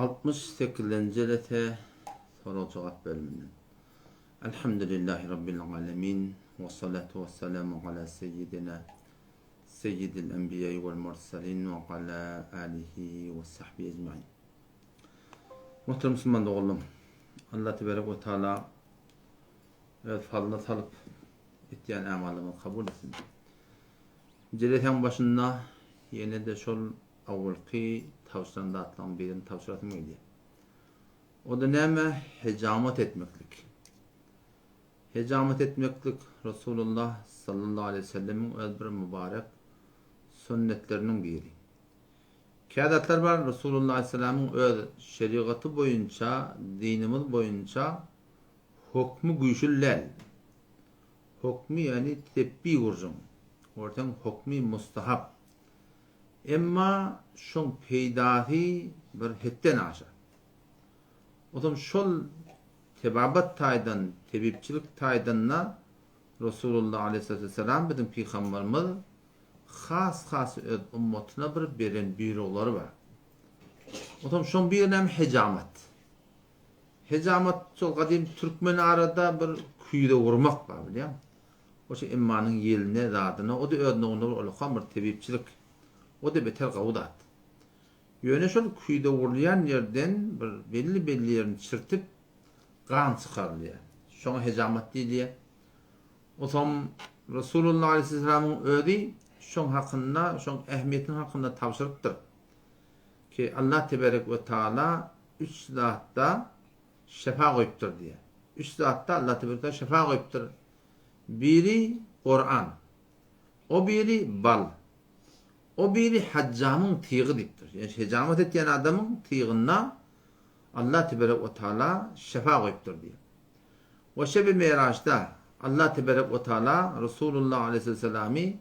68-nji jelese sorag-jogap bölüminden. Elhamdülillahi Rabbil alemin we salatu we selamu ala seyyidina seyyidil enbiýai wal mursalin we ala alihi we sahbihi ecmain. Muhterem musulman doganlarym, Allah tebarek we taala öz fazlyna salyp etýän ämallarymyzy kabul etsin. Jelesäň başynda ýene-de şol awalky tabşyran zatlaryň birini tabşyrasym gelýär. O-da näme? Hejamat etmeklik. Hejamat etmeklik Resulullah sallallahu aleýhi we sellemiň öz bir mübarek sünnetleriniň biri. Kä zatlar bar Resulullah aleyhisselamyň öz şerigaty boýunça, dinimiz boýunça hokmy güýçli däl. Hokmy ýagny tepbi gurjuň. Görseň hokmy mustahap. Emma şoň peýdasy bir hetden aşa. Otam şol tebabat taýdan, tebipçilik taýdanda Resulullah aleyhissalatu vesselam biziň pygamberimiz has-has öz ummatyna bir beren buýruklary bar. Otam şoň birinem hejamat. Hejamat şol gadym türkmen arada bir küýze urmak bar bilýäň. Oşa emmanyň ýeline zadyna o-da öz nowunda bir ulakam bir tebipçilik. O-da beter gawy zat. Ýöne şol küýze urulýan ýerden bir belli-belli ýerini çirtip gan çykarylýar. Şoňa hejamat diýilýär. Otam Resulullah aleýhissalamyň özi şoň hakynda, şoň ähmiýetiniň hakynda tabşyrypdyr. Ki Allah teberek we taala üç zatda şefa goýupdyr diýýär. Üç zatda Allah teberek taala şefa goýupdyr. Biri Kuran. O biri bal. O biri hajjamyň tygy diýipdir. Ýani hejamat etýän adamyň tygynda Allah teberek we taala şefa goýupdyr diýýär. We şebi Miraçda Allah teberek we taala Resulullah aleýhissalamy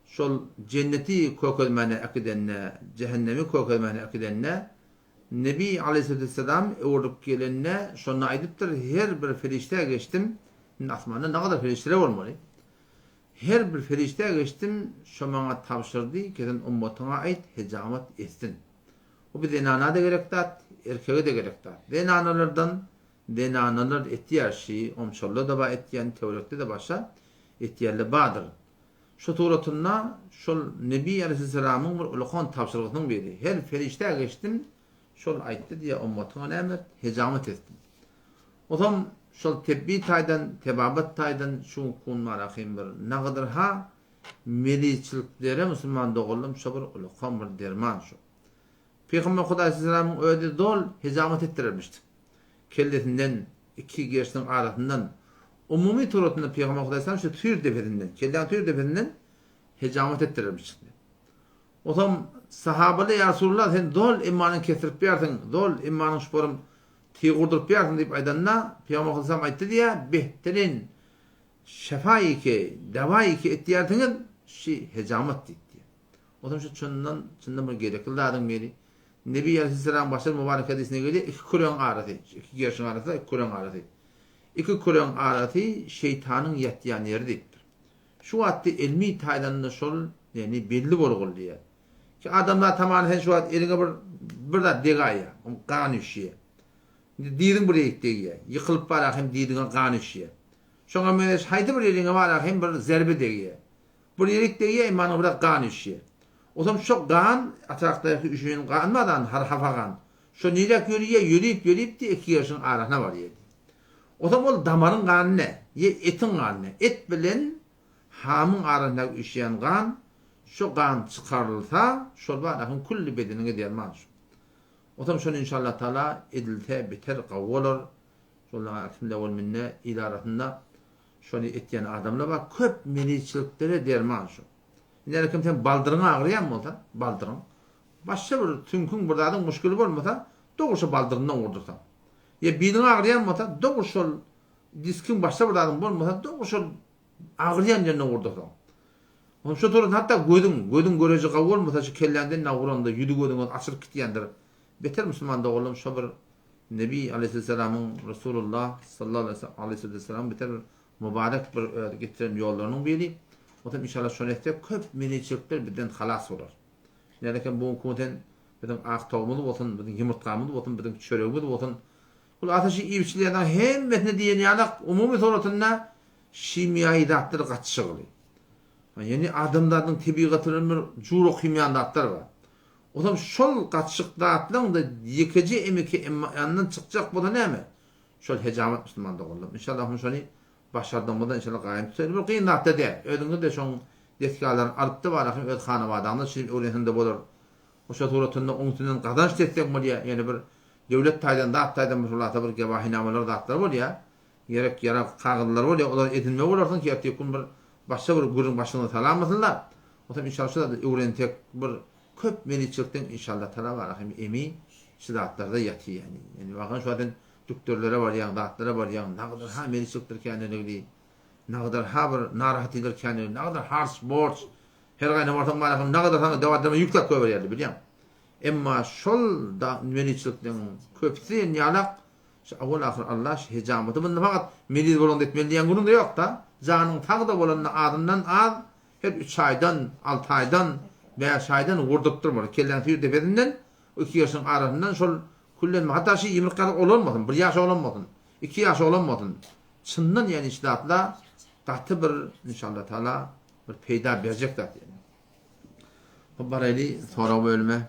şol jenneti kökezmäne äkidende, jähennemi kökezmäne äkidende, Nebi aleýhissalam öwrülip gelende şonda aýdypdyr, her bir perişdä geçdim, indi asmanda nagadar perişdeler bolmaly. Her bir perişdä geçdim, şo maňa tabşyrdy, ki sen ummatyňa aýt, hejamat etsin. Bu bir zenana-da gerek zat, erkege-de gerek zat. Zenanalardan zenanalar etýär şi, omçalda-da bar etýän, töwerekde-de başga etýänler bardyr. Şu suratynda şol Nebi aleýhissalamyň bir ulakan tabşyrgysynyň biri. Her perişdä geçdim, şol aýtdy diýýär, ummatyňa näme et? Hejamat etsin. Otam şol tebbi taýdan, tebabat taýdan şu kun barahym bir nagydyrha meliçiliklere musulman doganlarym şo bir ulakan bir derman şu. Pygamber Hudaý aleýhissalamyň özi dol hejamat etdirermişdi. Kellesinden, iki gerşiniň arasyndan, umumy suratynda Pygamber Hudaý aleýhissalam şu süýr depesinden, kelläň süýr depesinden hejamat etdirermiş çykdy. Otam sahabalar ýa Resulullah sen zol emmanyň kesdirip bersiň, zol emmanyň şuparym tyg urduryp bersiň diýip aýdanda, Pygamber Hudaý aleýhissalam aýtdy diýýär, Behterin şefaýy ki, dawaýy ki etýärsiňiz, şi hejamat diýip diýýär. Otam şu çyndan, çyndan bir gerekli zadyň biri. Nebi aleýhissalam başga bir mübarek hadysynda gelýär, iki küregiň arasy, iki gerşiň arasy, iki küregiň arasy. Iki küregiň arasy şeýtanyň ýatýan ýeri diýipdir. Şu wagtda ilmi taýdan-da şol ýagny belli bolgul diýýär. Ki adamzat tamany sen şu wagt eliňe bir bir zat degaýýar, oň gan üşýär. Indi diziň bir ýerik degýär, ýykylyp barýar hem diziňe gan üşýär. Şoňa meňzeş haýsy bir ýeriňe barýar hem bir zerbe degýär. Bir ýerik degýär, emma biraz gan üşýär. Otam şo gan, aşakdaky üşüýän gan bar dan, har hapa gan. Şo niräk ýörýär, ýörüp, ýörüp diýip, iki gerşiň arasyna barýar diýip. Otam ol damaryň gany nä, ýa etiň gany nä. Et bilen hamyň arasyndaky üşüýän gan, şo gan çykarylsa, şol bar ahyň külli bedeniňe derman şo. Otam şony inşallah taala edilse beter gawy bolar. Şol alhamdulillah wal minne il arasynda şony etýän adamlar bar. Köp meliçiliklere derman şo. Indi her kim sen baldyryň agyrýan bolsa, baldyryň, başga bir süňküň bir zadyň muşkili bolmasa, dogry şo baldyryndan urdursaň. Ýa biliň agyrýan bolsa, dogry şol diskiň başga bir zadyň bolmasa, dogry şol agyrýan ýerinden urdursaň. Onuň şo tarapy hatda gözüň, gözüň göreji gawy bolmasa, şu kelläňden ine uranda ýüzi gözüňiz açylyp gitýändir. Beter musulman doganlarym şo bir Nebi aleýhissalamyň Resulullah sallallahu aleýhi we beter bir Mubarek bir öz getiren ýollarynyň biri. Otam inşallah şony etsek köp meniçilikler bizden halas bolar. Nälekem bu gün sen. Biziň ak towugymyz bolsun, biziň ýumurtgamyz bolsun, biziň çöregimiz bolsun. Bul asyl şu iýip içilýän hemmesine diýen ýalak umumy suratynda himiýaýy zatlar gatyşygyly. Ýagny adamzadyň tebigaty bilen bir jur okymýan zatlar bar. Ozam şol gatyşyk zatlaryň-da ýekeje emiki emma-ýandan çykjak bolsa näme? Şol hejamat musulman doganlarym. Inşallah hum şony başardygymyzda inşallah gaýym tutayly. Bir kyn zatda däl. Özüňiz-de şoň desgalaryny alypda barahym öz hanabadaňda şeýdip öwrenseňde bolar. Oşa suratynda oň üstünden gazanç etseň bolýar. Ýöne bir döwlet taýdan zat taýdan bir şol bir gewahinamalar zatlar bolýar. Gerek ýarak kagyzlar bolýar. Olary edinme bolarsyň ki ertir gün bir başga bir gürrüň başyňyza salamasynlar. Otam inşallah şu zady öwrensek bir köp meniçilikden inşallah tala barahym emi şu zatlarda ýatyr ýani. Ýani bakan şu sen dükderlere barýaň, zatlara barýaň, nagadar ha meniçilikdir käneligi, nagadar ha bir narahatydyr käneligi, nagadar harç, borç, her gaýna barsaň barahym nagadar saňa dewatlarma ýükläp goýberýärler bilýäň. Emma şol da meniçilikden köpüsi ýalak şu awal ahyr Allah şu hejamaty bunda fakat meniz bolanda etmeli diýen günüň-de ýok-da. Janyň sag-da bolanda azyndan az Her üç aýdan, alty aýdan, bäş aýdan gurdup durmaly. Kelläň süýr depesinden, iki ýaşyň arasyndan şol küllenme. Hatda şu ýumruk ýaly olanmasyn, bir ýaş oglanmasyn, iki ýaş oglanmasyn. Çyndan ýani şu zatla gaty bir inşallah taala bir peýda berjek zat ýani. Hop baraýly sorag bölüme.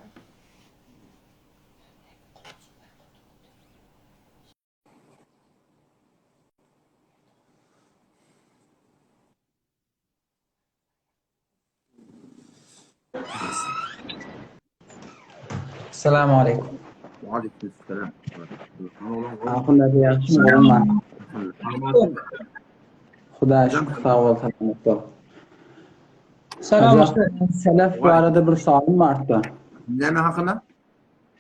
Assalamu aleykum. Aleyküm selam. Ahun abi ýagşymy bolma. Hudaýa şükür sag bol salamat bol. Salam Selef barada bir soalym bardy. Näme hakynda?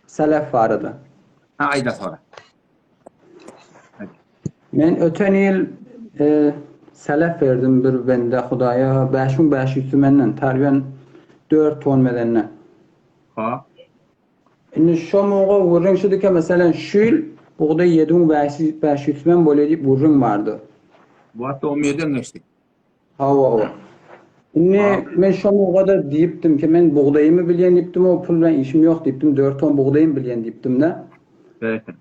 Selef barada. Ha aýda sora. Men öten ýyl e, selef berdim bir bende Hudaýa 5500 tümenden, taryben 4 ton medenden. Ha. Indi şo muňa gürrüň şudy meselen şu ýyl bugdaý 7500 tümen bolýar diýip gürrüň bardy. Bu wagtda 17-den geçdi. Hawa, hawa. Indi men şo muňa-da diýipdim ki, men bugdaýymy bilýän diýipdim, o pul bilen işim ýok diýipdim, 4 ton bugdaýymy bilýän diýipdim-de. Berekella.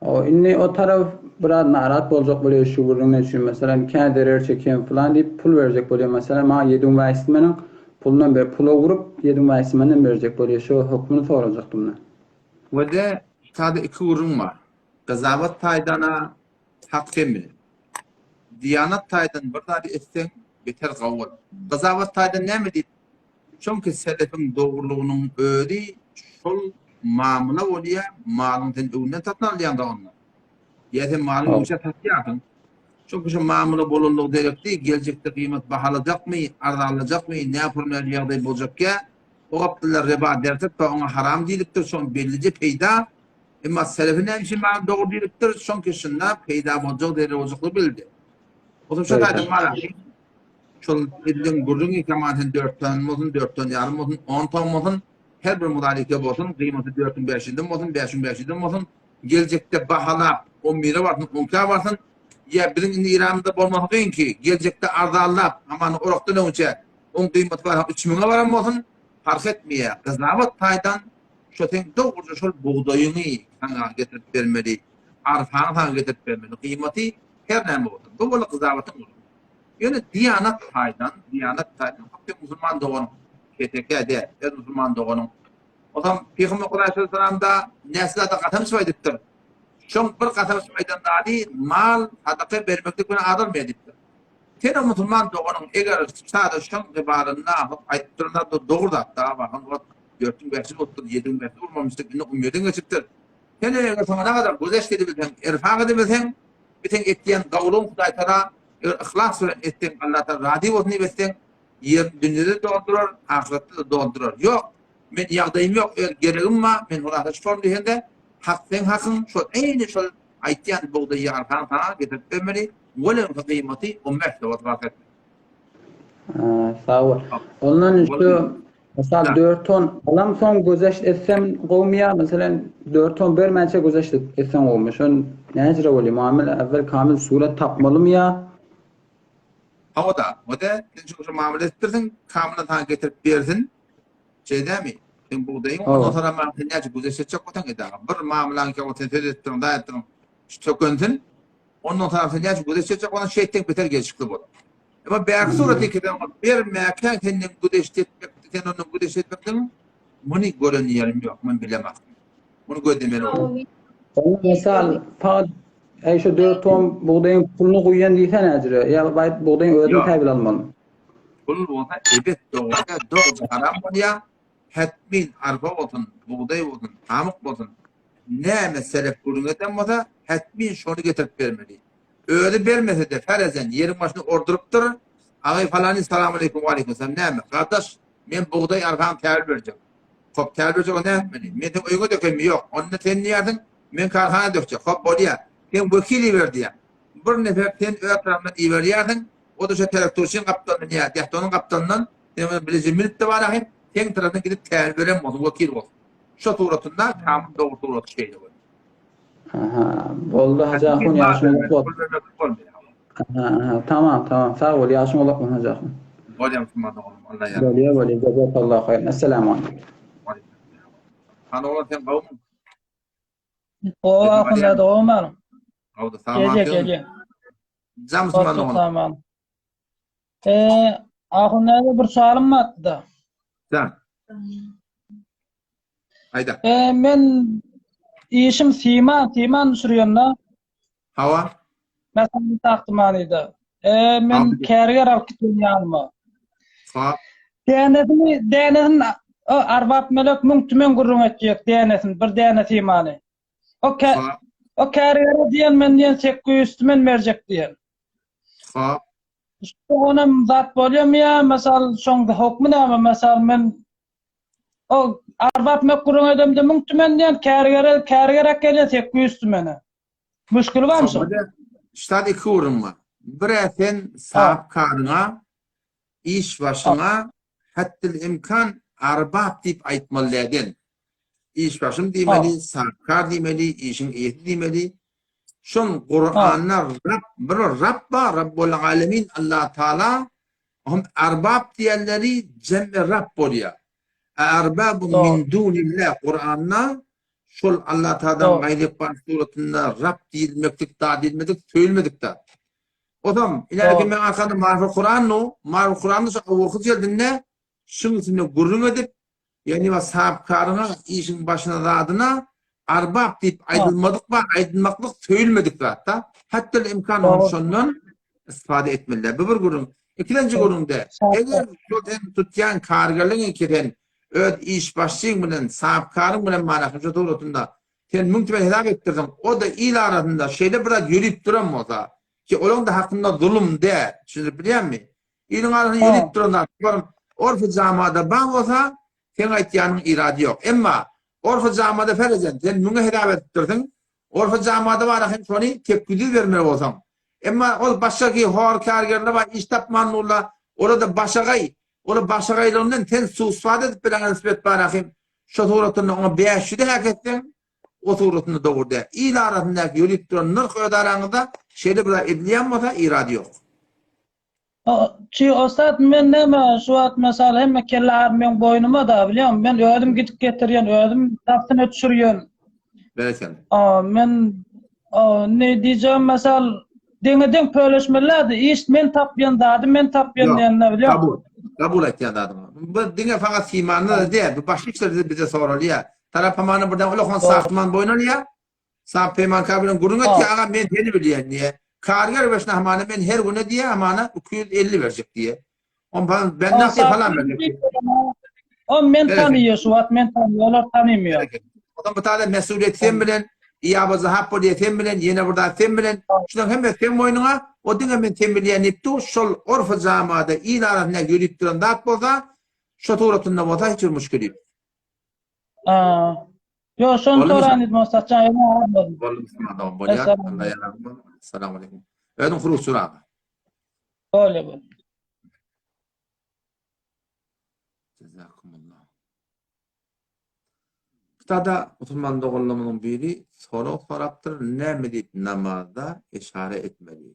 Hawa, indi o tarap biraz narat boljak bolýar şu gürrüňden üçin, meselem, kä zerer çekýän pylan diýip pul berjek bolýar, meselem, maňa 7500 meniň pulundan ber, pula urup 7500 menden berjek bolýar, şo hökmüni sorajakdym-da. Wede sada iki gürrüň bar. Gyzabat taýdana hak sen bilen. Diýanat taýdan bir zady etseň, beter gawy bolar. Gyzabat taýdan näme diýip, çünki selefiň dogrulygynyň özi şol mamla bolýar, malyň sen öňünden satyn alýaň-da onda. Ýa sen malyň öňçä satýarsyň. Çünki şu mamla bolanlygy derekli, geljekde gyýmat bahalajakmy, arzanlajakmy, nähili ýagdaý boljakýa, o gapdallar reba dertip, oňa haram diýlipdir, şoň bellije peýda Emma selefi näme üçin maňa dogry diýlipdir? Çünki şunda peýda boljak zerur boljaklygy bildi. Oturyp şo taýdan mara şol edilen gürrüňi kaman sen 4 ton bolsun, 4 ton ýarym bolsun, 10 ton bolsun, her bir mudalike bolsun, gyýmaty 4500-den bolsun, 5500-den bolsun, geljekde bahalap 11-e barsyn, 12-ä barsyn, ýa biziň indi Iranymyzda bolmasy kyn ki, geljekde arzanlap, aman orakdan öňçe oň gyýmaty barha 3000-e baran bolsun, parh etmeýär. Gyzabat taýdan Şo seň dogruja şol bugdaýyňy saňa getirip bermeli, arpany saňa getirip bermeli, gyýmaty her näme bolsun. Bu bola gyzabatyň bolar. Ýöne diýanat taýdan, diýanat taýdan hak seň musulman doganyň, ketekä däl, öz musulman doganyň. Osam Pygamber Hudaý da näçe zada kasam içip aýdypdyr. Şoň bir kasam içip aýdan zady mal sadaka bermeklik bilen azalmaýar diýipdir. Sen o musulman doganyň eger sada şoň gybalynda aýdyp duran zat dogry zat da, 4500 bolupdyr, 7500 bolmamışdyr, indi on ýedin geçipdir. Sen eger soňa gadar gözeşt edebilseň, erfak edebilseň, bir seň etýän gawulygyň Hudaý Taala eger yhlas bilen etseň, Allah Taala razy bolsun diýip etseň, ýer dünýede doldurar, ahyretde-de doldurar. Ýok, men ýagdaýym ýok, öz geregim bar, men hulasa çykaryn diýseň-de, hak seň hakyň, şol eýni şol aýtýan bugdaý ýarpany saňa getirip bermeli, welin gyýmaty 15 sowat fark etmez. Sag bol. Ondan şu Mysal 4 ton alam soň gözeşt etsem gowmy ýa meselem 4 ton bermänçe gözeşt etsem gowmy? Şon näjire bolýar? Muamele äwwel kamil surat tapmalymy ýa? Hawa-da, o-da, sen şu şu muamele etdirsiň, kamylan saňa getirip bersin. Şeý dämi? Seň bugdaýyň ondan soňra maňa sen näçe güzeşt etjek bolsaň et aga. Bir mamlaň ki sen söz etdiriň, da etdiriň. Şu tökensin. Ondan soňra sen näçe güzeşt etjek bolsaň şeýtseň beter gelşikli bolar. Emma bärki surat ikiden bermäkä senden güzeşt etmek, sen ondan güzeşt etmekligiň muny gören ýerim ýok, men bilemok. Muny gözlemeli bolar. Onda mysal, fakat Äý şu dört ton bugdaýyň puluny guýýan diýsene äjire. Ýa baýt bugdaýyň özüni täbil almalymy? Pul bolsa ebet dogry dogry haram bolýa. Hetmin arpa bolsun, bugdaý bolsun, pamyk bolsun. Näme selep gürrüň eden bolsa, hetmin şony getirip bermeli. Özi bermese-de ferezen ýeriň başyna ordurypdyr. Agaý falany salam aleýkum we aleýkum salam näme? Gardaş, men bugdaý arpaň täbil berjek. Hop, täbil berjek onda näme etmeli? Men seň öýüňe dökeýinmi? Ýok. Onda sen diýýärsiň, men karhana dökjek. Hop, bolýa. Sen wekil iber diýýär. Bir nefer sen öz tarapyňdan iberýärsiň, o-da şo teraktorçyň gapdalyndan ýa dehtonyň gapdalyndan sen bilen bileje münüp-de barahyn, seň tarapyňdan gidip täbil beren bolsun, wekil bolsun. Şo suratynda kamyl dogry suraty şeýle bolýar. Aha, boldy Hajy ahun ýaşyň uzak bolsun. Aha, aha, tamam, tamam. Sag bol, ýaşyň uzak bolsun Hajy ahun. Bolýar musulman doganym, Allah ýar. Bolýar, bolýar. Jazakallahu haýran. Esselamu aleýkum. Hany oglan sen gowmy? Gowy ahun da gowmy? Gowdy, sag Gelýär, gelýär. Jam musulman doganym. Eee, ahun näde bir soalym bardy-da. Jan. Aýda. Eee, men işim sima, siman düşürýän-de. Hawa. Meselem takdy manyda. Eee, men kärger alyp gitdim ýanyma. Ha. Dänesini, dänesini Arbap Melek 1000 tümen gürrüň etjek dänesini, bir däne simany. O kä o kärgere diýen men diýen 800 tümen berjek diýen. Ha. Onam zat bolýarmy ýa, mysal, şoň hokmy näme, mysal, men o Arbap mek gürrüň edemde 1000 tümen diýen, kärgere, kärger äkelýär 800 tümene. Müşkili barmy şoň? Ştat iki gürrüň bar. Bir-ä sen sahapkaryňa, iş başyňa hetdil-imkan Arbap diýip aýtmaly däl. Iş başym diýmeli, sahapkar diýmeli, işiň eýesi diýmeli. Şol Kuranda Rab, bir Rab bar, Rabbul Alemin Allah Taala, hem Arbab diýenleri jem'i Rab bolýar. Arbabun min dunillah Kuranda şol Allah Taaladan gaýry bar suratynda Rab diýilmeklik da diýilmedik, söýülmedik da. Otam, ileriki men arkamda Marful Kuran nu, Marful Kuranda şu owalky jildinde şuň üstünde gürrüň edip, Ýagny wa sahapkaryňa işiň başyna zadyna arbap diýip aýdylmadyk bar, aýdylmaklyk söýülmedik zatda. Hatda imkan ol şondan istifade etmeliler. Bu bir gürrüň. Ikilenji gürrüňde, eger şol sen tutýan kargerligiň iki sen öz iş başçyň bilen, sahapkaryň bilen mana şu suratynda sen 1000 tümen hesap etdirseň, o-da il arasynda şeýle bir zat ýörüp duran bolsa, ki olaň-da hakynda zulum däl, düşündirip bilýänmi? Iliň arasynda ýörüp duran zat bar. Orfy jamada bar bolsa, seň aýtýanyň irady ýok. Emma orfy jamada ferezen, sen müňe hesap edipdirsiň. Orfy jamada bar hem şony 800 bermeli bolsaň. Emma ol başga hor kargerler bar, iş tapman durlar. Ola-da başagaý, ola başagaýlygyndan sen susfat edip bilen nisbet bar hem. Şo suratynda oňa 500-e häk etseň, o suratynda dogry däl. Il arasyndaky ýörüp duran nyrh öz araňyzda şeýle bir zat edilýän bolsa, irady ýok. Çi Ostat men näme şu wagt mysal hemme kelle agyry meň boýnuma da bilýäňmi men özüm gidip getirýän özüm dastyna düşürýän. Berekella. A men ne diýjegim mysal deňe deň pöleşmelilädi iş men tapýan zady men tapýan diýende bilýäňmi. Kabul. Kabul aýtýan zadyňy. Bu diňe fakat simanda däl bu başga işlerde bize soralýar. Tarapamany birden ulakan sahtman boýun alýar. Sap peýmankar bilen gürrüň etýär, aga men seni bilýän diýýär. Karger beşine hamana men her güne diýýär, hamana 250 berjek diýýär. Ondan ben nasıl falan berjek diýýär. O men tanýar şu wagt men tanýar, olar tanymýar. Ondan bu taýda mesulyýet sen bilen, ýa zahap bolýar sen bilen, ýene bir zat sen bilen. Şunuň hemme sen boýnuňa, o diňe men sen bilýän diýip dur, şol orfy jamada il arasynda ýörüp duran zat bolsa, şo suratynda bolsa hiç bir müşkil ýok. Ýok, şony soran dedim, Ostatjan ýöne almadym. Boldy, musulman dogan bolýar. Allah ýaraly bolsun. Assalamu aleýkum. Özüň hurukçy aga. Bolýar, bolýar. Jazakumullah. Kitada musulman doganlarymyzyň biri sorag sorapdyr, näme diýip namazda eşara etmeli?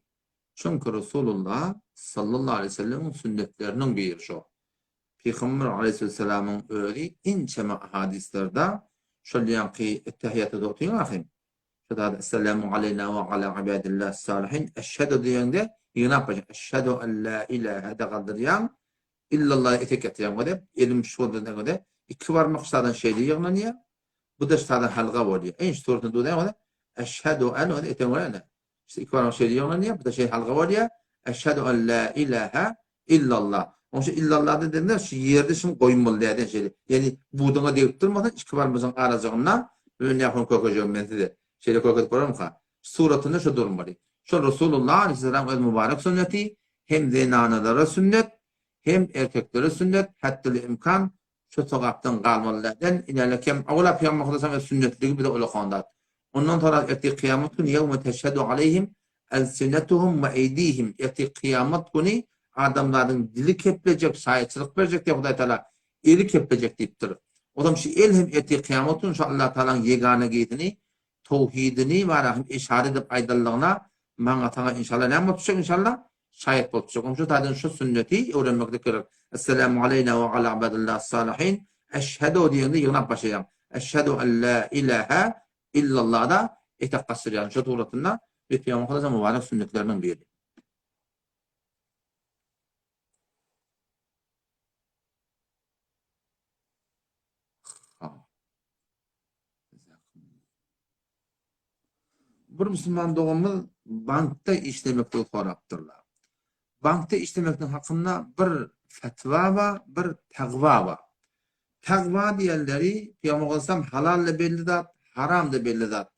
Çünki Resulullah sallallahu aleýhi we sellemiň sünnetleriniň biri şo. Pygamber aleýhissalamyň özi ençeme hadyslarda şol ýaňky ettehiýaty okyň ahym. Şu zat Esselamu aleýna we ala ibadillah salihin eşhedü diýeňde ýygnap başlaýaň. Eşhedü en la ilahe de galdyrýaň. Illallah etek ýatyrýaň we elim şu bolanda iki barmak şadan şeýle ýygnanýar. Bu da şadan halga bolýar. Eň şu suratyny duýýaň we eşhedü en we etek bolýar. İşte iki barmak şeýle ýygnanýar, bu da şeýle halga bolýar. Eşhedü en la ilahe illallah. Onuň üçin illallah diýende şu ýerde şuny goýmaly däden şeýle. Ýani buduňa degip durmasyn, iki barmagyň arajygynda men ýakyn kökejegim men size. Şeýle kökezip bolarmyka? Suratynda şu durmaly. Şol Resulullah aleyhisselam öz mübarek sünneti hem zenanalara sünnet, hem erkeklere sünnet, hatda imkan Şu sogapdan galmaly däl. Inäle kem awala Pygamber sallallahu aleyhi ve sünnetligi bize ulakan zat. Ondan soňra ertir kyýamat güni ýewme teşhedü aleyhim elsinetuhum we eýdihim ertir kyýamat güni adamzadyň dili keplejek, şaýatçylyk berjek diýip Hudaý Taala eli keplejek diýipdir. Ozam şu el hem ertir kyýamat güni şu Allah Taalanyň ýeganagisini, towhidini bara hem eşare edip aýdanlygyna maňa saňa inşallah näme bolup düşjek inşallah? Şaýat bolup çyk. Şu taýdan şu sünneti öwrenmeklik gerek. Esselamu aleýna we ala ibadillah salihin. Eşhedü diýende ýygnap başlaýaň. Eşhedü en la ilaha illallah da etek gaçyrýaň. Şu suratynda we Pygamber sallallahu mübarek sünnetleriniň biri. Bir musulman doganymyz bankda işlemekligi sorapdyrlar. Bankda işlemekligiň hakynda bir fetwa bar, bir tagwa bar. Tagwa diýenleri Pygamber aleyhisselam halal-da belli zat, haram-da belli zat.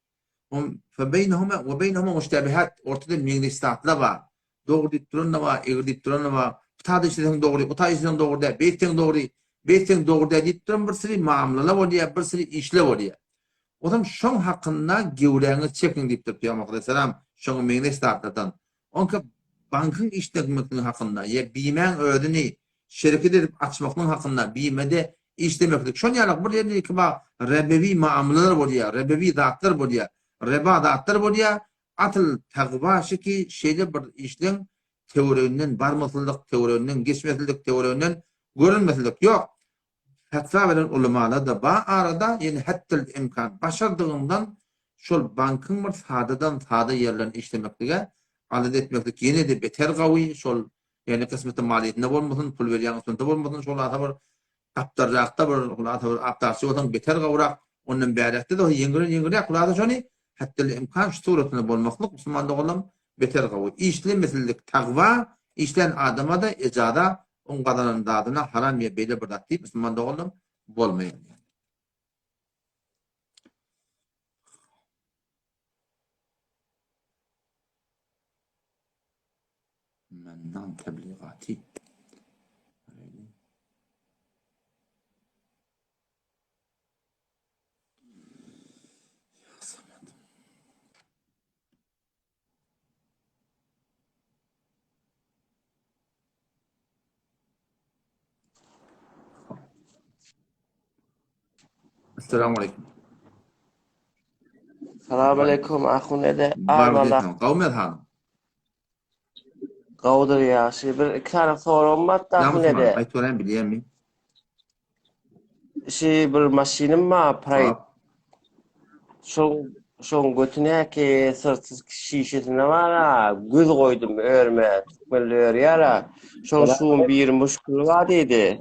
Fe beýnehuma we beýnehuma muştabihat ortada meňzeş zatlar bar. Dogry diýip duran-da bar, egri diýip duran-da bar. Bu taýda işleseň dogry, bu taýda işleseň dogry däl, beýtseň dogry, beýtseň dogry däl diýip duran bir sürü mamlalar bolýar, bir sürü işler bolýar. Onsoň şoň hakynda gewräňizi çekiň diýipdir Pygamber aleyhisselam şoňa meňzeş zatlardan. Onka bankyň işlemekligiň hakynda ýa bimäň özüni şereket edip açmaklygyň hakynda bimede işlemeklik. Şol ýaly bir ýerde iki bag rebewi mamlalar bolýar, rebewi zatlar bolýar, reba zatlar bolýar. Asyl tagwa şiki şeýle bir işleň töwereginden barmaslyk, töwereginden geçmeslik, töwereginden görünmeslik ýok. Fetwa beren ulamalar-da bar arada, ýöne hetdel imkan, başardygyňdan şol bankyň bir sadadan sada ýerlerini işlemeklige alada etmeklik ýene-de beter gawy, şol ýöne kysmeti maliýetinde bolmasyn, pul berýän kysmeti bolmasyn, şol asa bir gapdalrakda bir hulasa bir apdarçy bolsaň beter gowrak, ondan bäräkde-de ýeňilen ýeňilräk, hulasa şony hetdel imkan şu suratynda bolmaklyk musulman doganlarym beter gowy. Işlemesizlik tagwa, işlän adama-da ejaza, oň gazanan zadyna haram ýa beýle bir zat diýip musulman doganlarym bolmaýar. Mennan tebligaty. Assalamu aleykum. Salam aleykum ahun dede. Agala. Gawmy hanym. Gawdyr ýagşy. Bir iki sany soragym bar da ahun dede. Aýt göräýin bilýänmi? Şi bir maşynym bar Pride. Şoň şoň götünäki syrty şişesine bar-a, göz goýdum örme, türkmenler örýär-a. Şoň şuň bir muşkuli bar diýdi.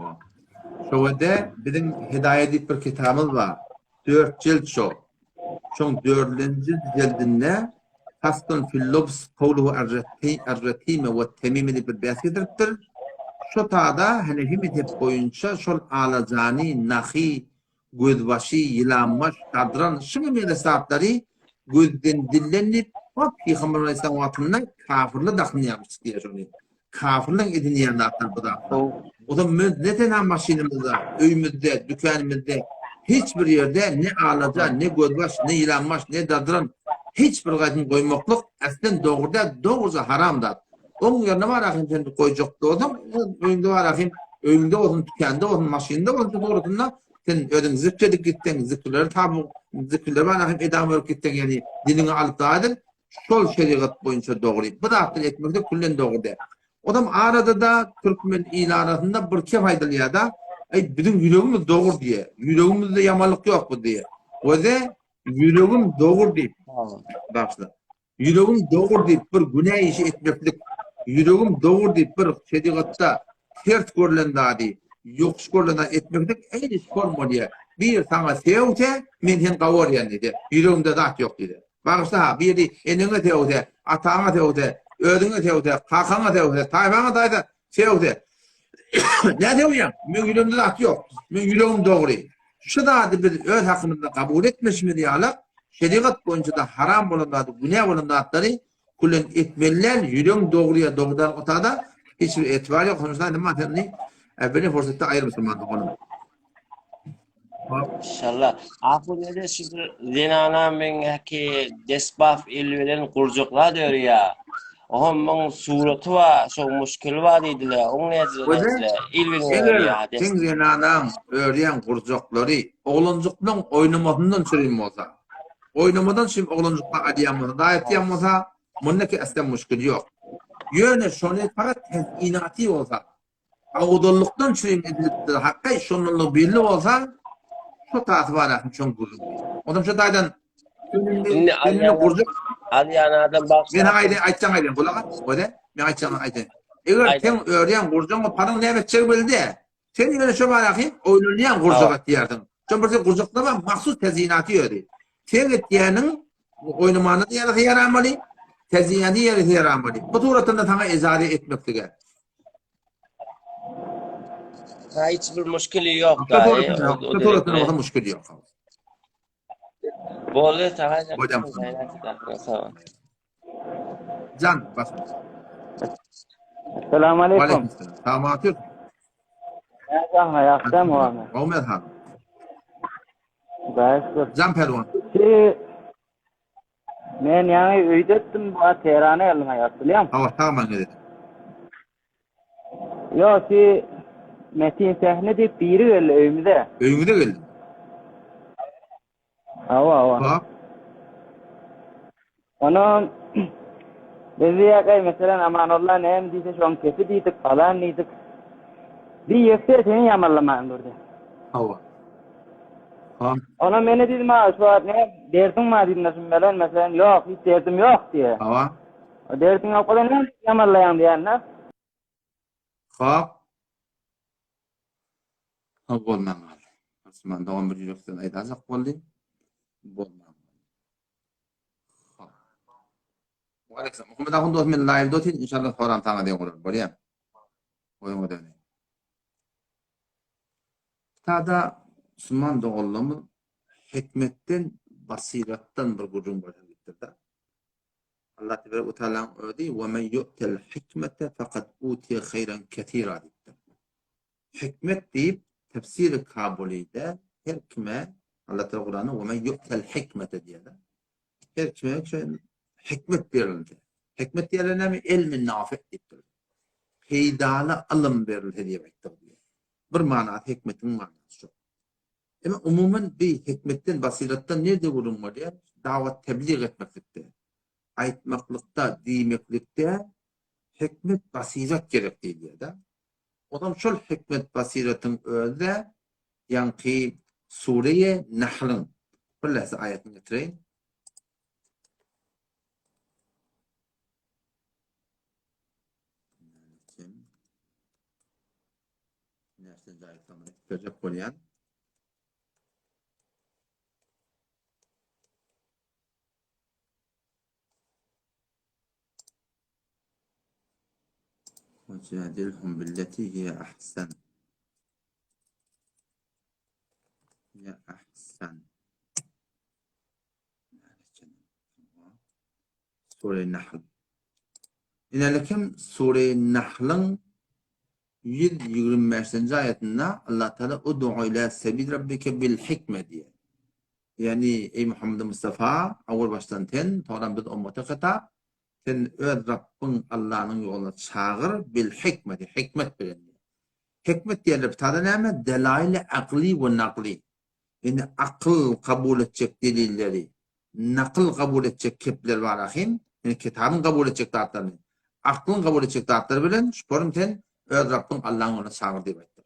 Şowede biziň Hidaýa diýip bir kitabymyz bar. Dört jilt şo. Şoň dördünji jildinde Faslun fil lubs kowluhu ar-retime we temime diýip bir bäs getiripdir. Şo tada Hanefi mezhep boýunça şol alajany, nahy, gözbaşy, ýylanbaş, gadran, şuňa meňzeş zatlary gözden dilden diýip, hop, Pygamber aleyhisselam wagtynda kafirler dakynýarmyş diýýär şony. Kafirleň edinýän zatlar bu zatlar. O zaman biz ne tenha maşynymyzda, öýümizde, dükänymyzda hiç bir ýerde ne alaja, ne gözbaş, ne ýylanbaş, ne dadran hiç bir gaýtym goýmaklyk äslen dogry däl, dogruja haram zat. Oň ýerine bar ahim sen goýjak bolsaň, öýüňde bar ahim, öýüňde bolsun, dükände bolsun, maşynda bolsun dogrusynda sen özüň zikr edip gitseň, zikirleri tabu, zikirleri bar ahim edam berip gitseň, ýagny diliňe alyp da edil, şol şerigat boýunça dogry. Bu zatlary etmekde küllen dogry däl. Odam arada-da türkmen il arasynda bir kep aýdylýar-da, Eý, biziň ýüregimiz dogur diýýär. Ýüregimizde ýamanlyk ýok bu diýýär. Öze ýüregim dogur diýip, bagyşla. Ýüregim dogur diýip bir günä işi etmeklik, ýüregim dogur diýip bir şerigatda ters görlen zady, ýokuş görlen zady etmeklik eýni şol bolýar. Bir saňa sögse, men seni gawarýan diýdi. Ýüregimde zat ýok diýdi. Bagyşla, biri eneňe sögse, ataňa sögse, özüňe sögse, kakaňa sögse, taýpaňa taýsa sögse. Näme sögýäň? Meň ýüregimde zat ýok. Meň ýüregim dogry. Şu zady biz öz hakymyzda kabul etmeşimiz ýaly, şerigat boýunça-da haram bolan zady, günä bolan zatlary külen etmeli däl, ýüregiň dogry ýa dogry däl otada hiç bir etibar ýok. Şonuň üçin nima sen indi pursatda aýry musulman doganym. İnşallah. Ahun ede şu bir zenana men haki desbaf el bilen gurjaklar dörýär. Oham muň suraty bar, şoň muşkili bar diýdiler. Oň näcile näcile el bilen örýär. Seň zenanaň örýän gurjaklary oglanjyklaň oýnamasyndan çürim bolsa. Oýnamadan çürim oglanjyklar alýan bolsa, daýy etýän bolsa, mundaki asla muşkil ýok. Ýöne şony fakat tezinaty bolsa, Owadanlykdan çürim edilipdir. Hakgaý şondanlygy belli bolsa, şo tasy barasyn çöň gürrüň. Ondan şo taýdan Indi alýan gurjak alýan adam bagşy. Men aýdaýyn, aýtsaň aýdaýyn, gulak as, göze. Men aýtsaň aýdaýyn. Eger sen örýän gurjagyň paryň näme etjegi belli däl. Sen ýöne şo baraky oýnalýan gurjak etýärsiň. Şo bir gurjakda bar mahsus tezinaty ýöri. Sen etýäniň oýnamany ýarasy ýaramaly, tezinaty ýarasy ýaramaly. Bu suratynda saňa ejaze etmeklige. Ha hiç bir muşkili ýok da. Suratynda bolsa muşkili ýok. Boldy saňa. Jan bas. Assalamu aleykum. Salamatlyk. Näme ýagşymy wamy? Gowy han. Hudaýa şükür. Jan pälwan. Men ýaňy öýde etdim, bu wagt Tehrana geldim aýat, bilýäňmi? Hawa, sag maňa gelip. Ýok, ki Metin Sähne diýip biri geldi öýümize. Öýüňize geldi? Hawa, hawa. Hop. Onuň biz diýýäk, meselem, Amanullah näme diýse şoň kefi diýdik, falan diýdik. Bir ýetse seni ýamanlaman durdy. Hawa. Ha. Ona meni diýdim, ha, şu wagt ne derdiň bar diýdim, şum bilen, meselem, ýok, hiç derdim ýok diýe. Hawa. O derdiň ýok bolan näme ýamanlaýaň diýende. Hop. Ha bolman galdy. Osman dogan bir ýürekden aýdajak boldy. Bolman galdy. Hop. Waleýkim. Muhammet ahun dost men live-da otyryn, inşallah soram saňa deň bolar. Bolýar. Goýuň ödegini. Kitada musulman doganlarymyz hikmetden, basyratdan bir gürrüň berse diýipdir-de. Allah tebarek we taalaň özi we men yu'tel hikmete faqad utiya hayran ketira diýipdir. Hikmet diýip tefsiri Kabulyda her kime Allah Teala Kuranda we men yu'tel hikmete diýýär. Her kime hikmet berildi. Hikmet diýýärler näme? Ilmi nafi diýipdir. Peýdaly ylym berilse diýip aýtdyk diýýär. Bir manasy hikmetiň manasy şo. Emma umuman bir hikmetden, basyratdan nirde gürrüň bolýar? Dawat tebliğ etmeklikde, aýtmaklykda, diýmeklikde hikmet, basyrat gerek diýilýär-de. Onam şol hikmet, basyratyň özi-de ýaňky Sureýe Nahlyň bir lähze aýatyny getireýin. Näçe jaý saňa berjek bolýan. Wajadilhum billeti hiye ahsan. Hiye ahsan. Sure Nahl. Inelekim Sure Nahlyň 125-nji aýatynda Allah Taala Ud'u ila sebil rabbike bil hikme diýýär. Ýagny eý Muhammed Mustafa, awal başdan sen, soňra biz ummata hitap, sen öz Rabbyň Allanyň ýoluna çagyr bil hikmeti, hikmet bilen diýýär. Hikmet diýende bu näme? Delail-i akli we nakli. Ýagny akyl kabul etjek delilleri, nakyl kabul etjek kepler bar ahim, ýagny kitabyň kabul etjek zatlaryny. Aklyň kabul etjek zatlar bilen şuparym sen öz Rabbyň Allaň ýoluna çagyr diýip aýtdyr.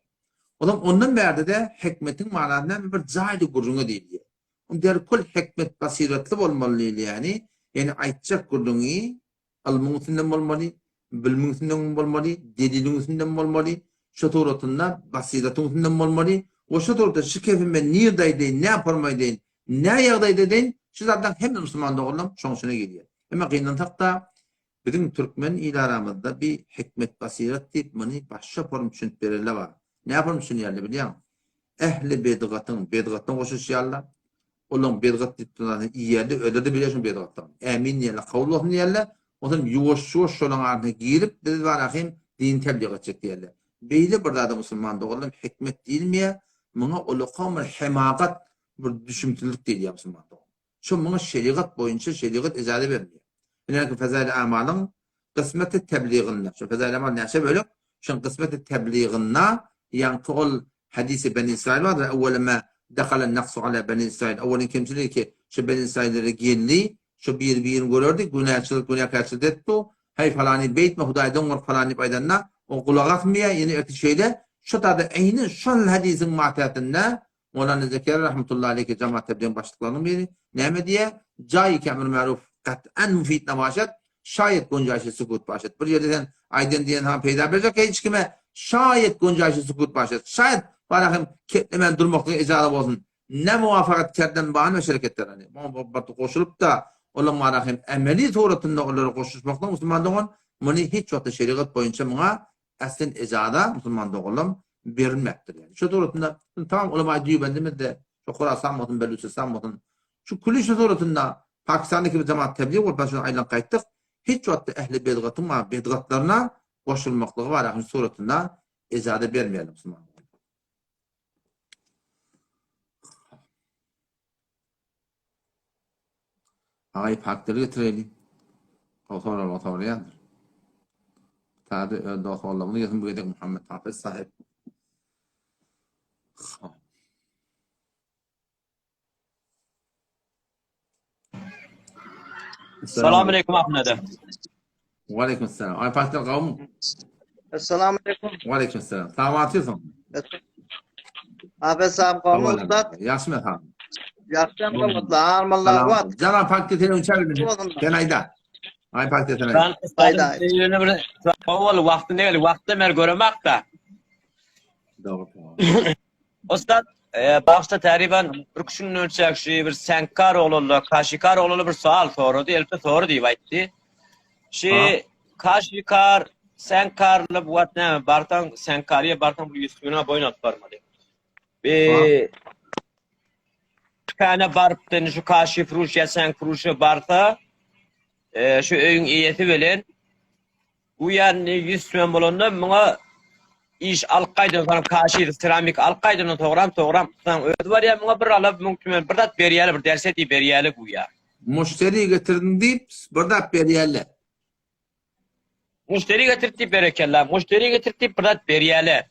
Onsoň ondan bärde-de hikmetiň manasy näme bir jaýly gürrüňe diýilýär. On derkul hikmet basyratly bolmaly diýilýäni, ýagny aýtjak gürrüňi ylmyň üstünden bolmaly, bilimiň üstünden bolmaly, deliliň üstünden bolmaly, şo suratynda basyratyň üstünden bolmaly we şo suratda şu kefi men nirde aýdaýyn, nä forma aýdaýyn, nä ýagdaýda aýdaýyn, şu zatlaryň hemmesi musulman doganlarym şoň içine girýär. Emma gynansak-da, biziň türkmen il aramyzda bi hikmet-basyrat diýip muny başga form düşünip bererler bar. Nä form düşünýärler bilýäňmi? Ähli bedgatyň bedgatyna goşuşýarlar. Olaň bedgat diýip duran zadyny iýýärler, özleri-de bilýär şoň bedgatdygyny. Ämin diýýärler, kabul bolsun diýýärler. Onsoň ýuwaş-ýuwaş şolaň arasyna girip, biz barahym dini tebligat etjek diýýärler. Beýle bir zada musulman doganlarym hikmet diýilmeýär. Muňa ulakam bir hemagat, bir düşümsizlik diýilýär musulman dogan. Şo muňa şerigat boýunça şerigat ejaza berilýär. Ine Fezail-i Amalyň kysmeti tebliginde, şo Fezail-i Amal näçe bölek, şoň kysmeti tebliginde ýaňky ol hadisi Beni Israil bardyr, Ewwele ma dehalen naksu ala Beni Israil, owwelin kemçilik ki şo Beni Israillere geldi, şo bir-birini görerdi, günäçilik, günäkärçilik etdi, heý falany beýtme, Hudaýdan gork falan diýip aýdanda, o gulak asmaýar, ýene ertir şeýle, şo taýda eýni şol hadisiň matätinde Mowlana Zekeriýa rahmetullahi aleýhi Jamaat Tebligiň başlyklarynyň biri näme diýýär? Jaýy ki emr maruf kat'an mufid nabaşat, şaýet gunjaýşy sukut başat. Bir ýerde sen aýdan diýen saňa peýda berjek hiç kime, şaýet gunjaýşy sukut başat. Şaýet bara hem keplemän durmaklyga ijaza bolsun. Ne muwafakat kerden bany we şereketler hani. Muňa bir goşulyp-da, olaň bara hem emeli suratynda olara goşulyşmaklyk musulman dogan muny hiç wagtda şerigat boýunça muňa Aslen ejaza musulman doganlam berilmepdir yani. Şu suratynda tamam ulama Dýubendimizde şu Horasan bolsun, Belüçistan bolsun. Şu külli şu suratynda Pakistandaki bir jemaat tebliğ bolup şunu aýlanyp gaýtdyk. Hiç wagtda ehli bedgatyň we bedgatlaryna goşulmaklygy bar şu suratynda ejaza bermeýärler musulman. Agaý faktory getireli. O soralga soraýandyr. Täze öz dostlarymyzy gelsin bu gezek Muhammet Hafez sahip. Salam aleyküm Ahmede. Wa aleyküm selam. Ay faktor gawmy? Esselamu aleyküm. Wa aleyküm selam. Salamat Hafez sahab gowmy ussat? Ýagşymy sag. Ýagşy gowmy armanlar wat. Jana pakti seni uçar Sen aýda. Aý pakti sen aýda. Aýda. Bir owal wagty ne wagtda mer göremakda. Dogry. Ussat, e, başda täriban bir kişinin ölçek şu bir senkar oglanlar, kaşikar oglanlar bir sual sorady, elbette soru diýip aýtdy. Şu kaşikar, senkarly bu wagt näme, barsaň senkariýa barsaň bir 100 tümene boýun alyp barmaly. Bir tükana barypdy, şu kaşi furuş ýa senk furuşa barsa, e, şu öýüň eýesi bilen Bu ýany 100 tümen bolanda muňa iş alyp gaýdan soň kaşir seramik alyp gaýdandan soňram soňram saň özi barýar muňa bir alyp 1000 tümen bir zat berýärler bir derse diýip berýärler güýä. Muşderi getirdim diýip bir zat berýärler. Muşderi getirip diýip berekella. Muşderi getirip diýip bir zat berýärler.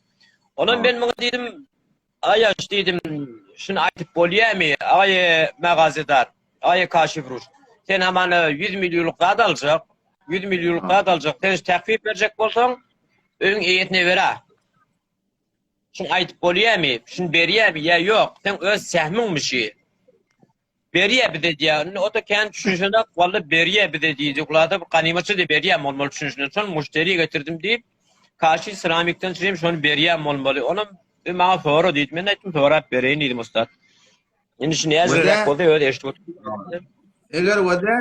Ondan men muňa diýdim Aýaş diýdim, şuny aýdyp bolýamy, aý magazidar, aý kaşifruş. Sen hamana 100 millionlyk zat aljak, 100 millionlyk zat aljak, sen şu tehfif berjek bolsaň, öýüň eýesine ber-ä. Şuny aýdyp bolýamy, şuny berýämi ýa ýok, seň öz sähmiňmi şi? Berýä bize diýýä. Indi o-da kän düşünişenak, walla berýä bize diýdi. Gulada bir ganymatça diýip berýän bolmaly düşünişinden. Şony muşderi getirdim diýip, kaşi seramikden çyryp şony berýän bolmaly. Onam bir maňa sora diýdi. Men aýtdym sorap bereýin diýdim ussat. Indi şu näjiräk bolsa özi eşidip otur. Eger wada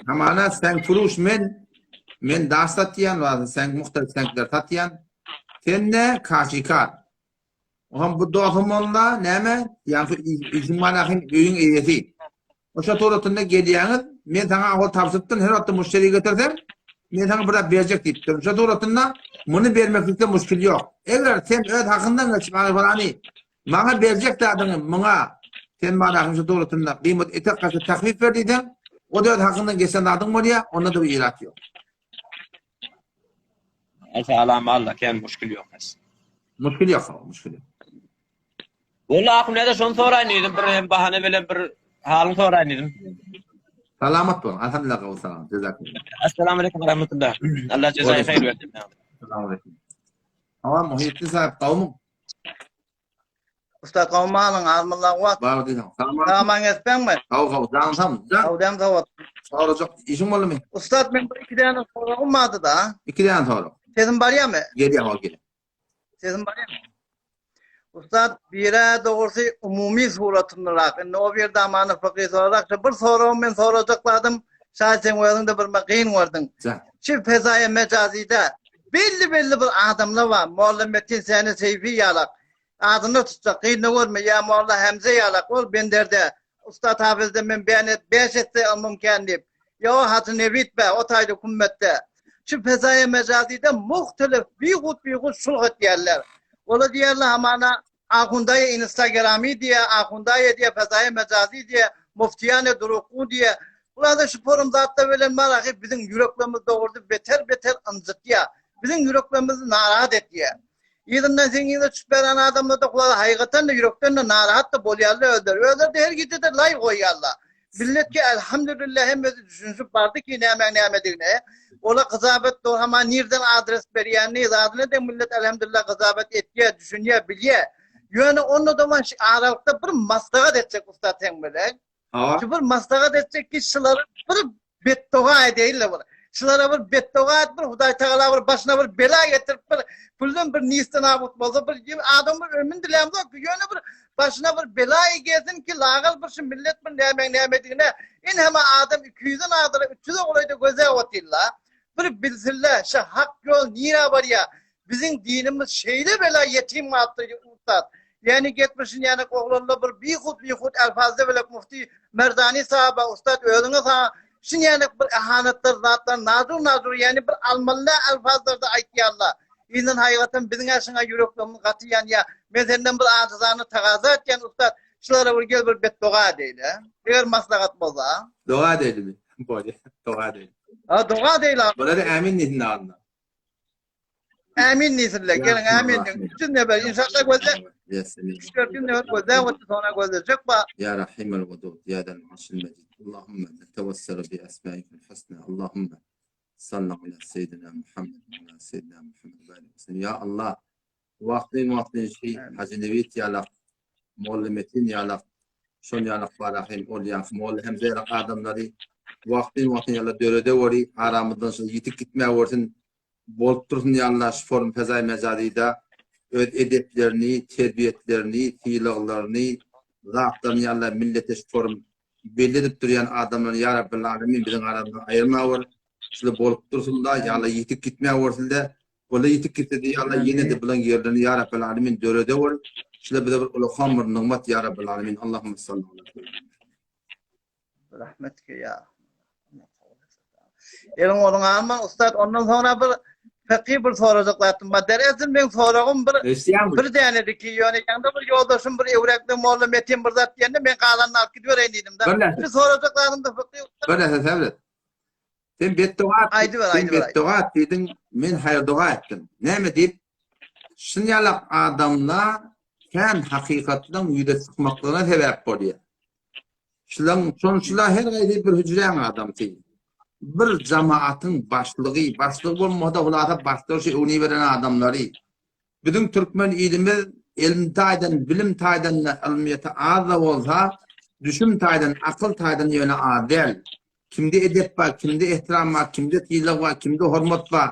hamana sen furuş men men daş satýan we sen muhtelif senkler satýan. Sen ne kaşikar. Oňam bu dogum onda näme? Ýaňky işiň manahyn öýüň eýesi. Oşa suratynda gelýäňiz, men saňa ahwal tabşyrypdym, her wagtda muşderi getirsem, men saňa bir zat berjek diýipdim. Şo suratynda muny bermeklikde muşkil ýok. Eger sen öz hakyňdan geçip, maňa falany, maňa berjek zadyňy muňa sen manahyn şu suratynda gyýmat etek gaça tahfif ber diýseň, o-da öz hakyňdan geçen zadyň bolýar, onda-da bir irat ýok. Salam Allah kän muşkil ýok es. Muşkil ýok, muşkil ýok. Walla ahun näde şony soraýyn diýdim, bir hem bahana bilen bir halyň soraýyn diýdim. Salamat boluň. Alhamdulillah gowy salam. Jazakumullah. Assalamu aleykum we rahmetullah. Allah jazaýy haýyr bersin. Assalamu aleykum. Hawa Muhitdin sahip gowmy? Usta gowmalyň almylla wagt. Bar diýseň. Salam. Saman etseňmi? Haw haw jan sam. Jan. Hawdan sawat. Sorajak işiň boldumy? Ussat men bir iki däne soragym bardy da. Iki däne sorag. Sesim barýarmy? Gelýär hawa gelýär. Sesim barýarmy? Ussat bire dogrusy umumy suratyndarak. Indi o bir damany fykhy sorag. Şu bir soragym men sorajak zadym. Şaýat sen özüň-de bir gyn gördüň. Jan. Şu fezaýa mejazide belli belli bir adamlar bar. Molla Metin Seni Seýfi ýalak. Adyny tutsak gyna görme ýa Molla Hemze ýalak ol benderde Ussat Hafizden men bänet bäş esse ylmym kän diýip. Ýa o Hajy Nebit bä o taýda kümmetde. Şu fezaýa mejazide muhtelif bihut-bihut şulh etýärler. Ola diýerler hamana Ahundaýa instagramy diýä, Ahundaýa diýä fezaýa mejazi diýä, muftiýane durukgu diýä. Bularda şu forum zatlar bilen marahy biziň ýüreklerimizi dogrudy beter-beter ynjytýa. Biziň ýüreklerimizi narahat etýä. Yzyndan seň yzyna düşüp beren adamlar-da hudaý haýykatdan-da ýürekden-de narahat-da bolýarlar özleri. Özleri-de her gijede laý goýýarlar. Millet ki elhamdülillah hemmesi düşünişip bardy ki nämäň nämedigine. Ola gyjabat do hama nirden adres berýänini zadyny de millet elhamdülillah gyjabat etýär, düşünýär, bilýär. Ýöne onda-da man şu aralykda bir maslahat etjek ussat seň bilen. Hawa. Şu bir maslahat etjek ki şulary bir betdoga edeýin bir. Şulara bir betdoga et bir Hudaý Tagala bir başyna bir bela getirip bir puldan bir niste nabut bolsa bir adam bir ömün dilämzok ýöne bir başyna bir bela gelsin ki lagal bir şu millet bir nämäň nämedigine in hema adam 200-den adyra 300-e golaýda göze otyrla. Bir bilsinler şu hak ýol nirä barýar. Biziň dinimiz şeýle bela ýetim galypdyr ussat. Ýani getmişin ýanak oglanlar bir bihut bihut elfazda bilek mufti Merdani sahaba ussat özüňe saňa şun ýanak bir ehanetler zatlar nazur nazur ýani bir almaly elfazlarda aýtýarlar. Yzdan haýgatdan biziň äşiňe ýüreklerimiz gaty ýanýar. Men senden bir ajyzany tagaza etýän ussat şulara bir gel bir betdoga edeýle. Eger maslahat bolsa. Doga edeýlimi? Bolýar. Doga edeýli. Ha doga edeýli. Bolady ämin diýsin agynda. Ämin diýsinler. Geliň ämin diýin. 300 nefer inşallah gözle. 3-4 ýüz nefer gözle otur soňra gözlejek ba. Ya Rahimel Vedud, Ya Del Arşil Mecid. Allahümme netevesselu bi esmaikel husna. Allahümme salli ala seyyidina Muhammed ve ala seyyidina Muhammed ve aleyhi ve sellem. Ya Allah, wagtly wagtly şi Hajy Nebit ýalak, Molla Metin ýalak, şol ýalak Barahim ol ýaňky Molla Hemze ýalak adamlary wagtly wagtly ýala döredeweri, aramyzdan şol ýitip gitmäwersin, bolup dursun ýalyna şu forum fezaý mejazyda öz edeplerini, terbiýetlerini, sylaglaryny, zatlaryny ýalyna millete şu forum belli edip durýan adamlary ýa Rabbil Alemin biziň aramyzdan aýyrmawer, şular bolup dursun-da, ýaly ýitip gitmäwersin-de, olar ýitip gitse-de ýaly ýene-de bulaň ýerlerini ýa Rabbil Alemin döredewer, şular bize bir ulakan bir nygmat ýa Rabbil Alemin, Allahümme salli ala seýidina. Rahmet ki ya. Eliň onuň alma ussat ondan soňra bir fekih bir sorajak zatym bar. Derezin men soragym bir bir dänedi ki ýöne ýaňda bir ýoldaşym bir ewrekde molla Metin bir zat diýende men galanyny alyp gidibereýin diýdim da. Bir sorajak zadym da fekih ussat. Bir näse sebret. Sen betdoga Aýdyber, sen aýdyber. betdoga diýdiň, men haýyr doga etdim. Näme diýip? Şun ýalak adamlar kän hakykatlaryň ýüze çykmaklygyna sebäp bolýar. Şulaň şonçula her gaýsy bir hüjräň adamsy. Bir jamaatyň başlygy, başlygy bolmasa hulasa başlygy şu öwni beren adamlary. Biziň türkmen ilimiz ylym taýdan, bilim taýdan ylmyýeti az-da bolsa, düşüm taýdan, akyl taýdan ýöne az däl. Kimde edep bar, kimde ehtiram bar, kimde sylag bar, kimde hormat bar.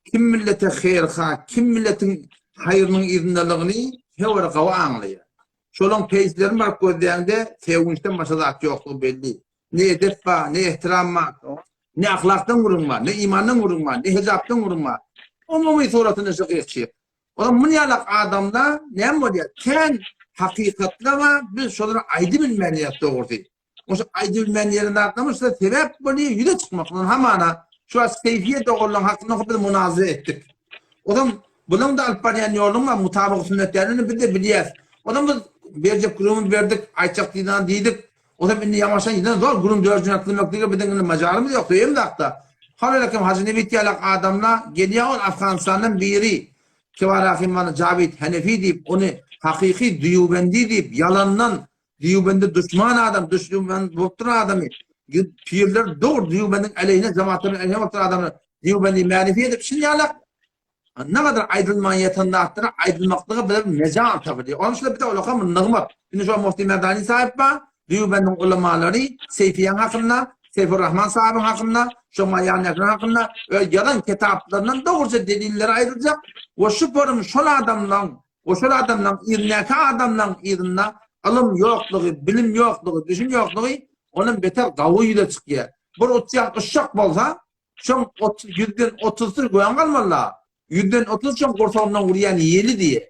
Kim millete haýyrha, kim milletiň haýrynyň yzyndalygyny her bir gawy aňlaýar. Şolaň peýslerini baryp gözläňde sevinçden başga zat ýokdugy belli. Ne edep bar, ne ehtiram bar, ne ahlakdan gürrüň bar, ne imandan gürrüň bar, ne hijapdan gürrüň bar. Umumy suratynda şu gyýyk-çyýyk. Olam muny ýalak adamda näme bolýar? Kän hakykatlar bar, biz şolary aýdybilmän ýas dogrusy. Oşa aýdybilmän ýeri zatlarymyz şolar sebäp bolýar ýüze çykmaklygyna hamana şu wagt Seýfiýe doganlaryň hakynda biz munazara etdik. Ozam bulaň-da alyp barýan ýolunyň bar mutabyk sünnet däldigini biz-de bilýäs. Ozam biz berjek gürrüňimizi berdik, aýtjak diýdigimizi diýdik. Ozam indi ýamaşan ýene zor gürrüň dörjüne kylmaklyga biziň indi majalymyz ýok söýem zatda. Halyl akem Hajy Nebit ýalak adamla gelýär ol Afganistandan biri Kibarahimany Jawid Henefi diýip ony hakyky dýubendi diýip ýalandan Dýubendi duşman adam, duşman bolup duran adamy. Pirler dogry Dýubendiň aleýhine jemaatlaryň aleýhine bolup duran adamlar Dýubendi märifi edip şun ýalak ne gadar aýdylman ýatan zatlara aýdylmaklyga bize mejal tapylýar. Onuň üçin bize ulakam bir nygmat. Indi şo Mufti Merdani sahyp bar, Dýubendiň ulamalary Seýfiýaň hakynda, Seýfur Rahman sahybyň hakynda, şo maýandakylar hakynda öz ýazan kitaplaryndan dogruça delilleri aýdyljak we şu forum şol adamlaryň we şol adamlaryň yzyndaky adamlaryň yzynda ylym ýoklugy, bilim ýoklugy, düşüm ýoklugy ondan beter gawy ýüze çykýar. Bir uçýan uşak bolsa, şoň ýüzden otuzsy göň galmaly-la. Ýüzden 30 şoň gursagyndan urýan ýeli diýe.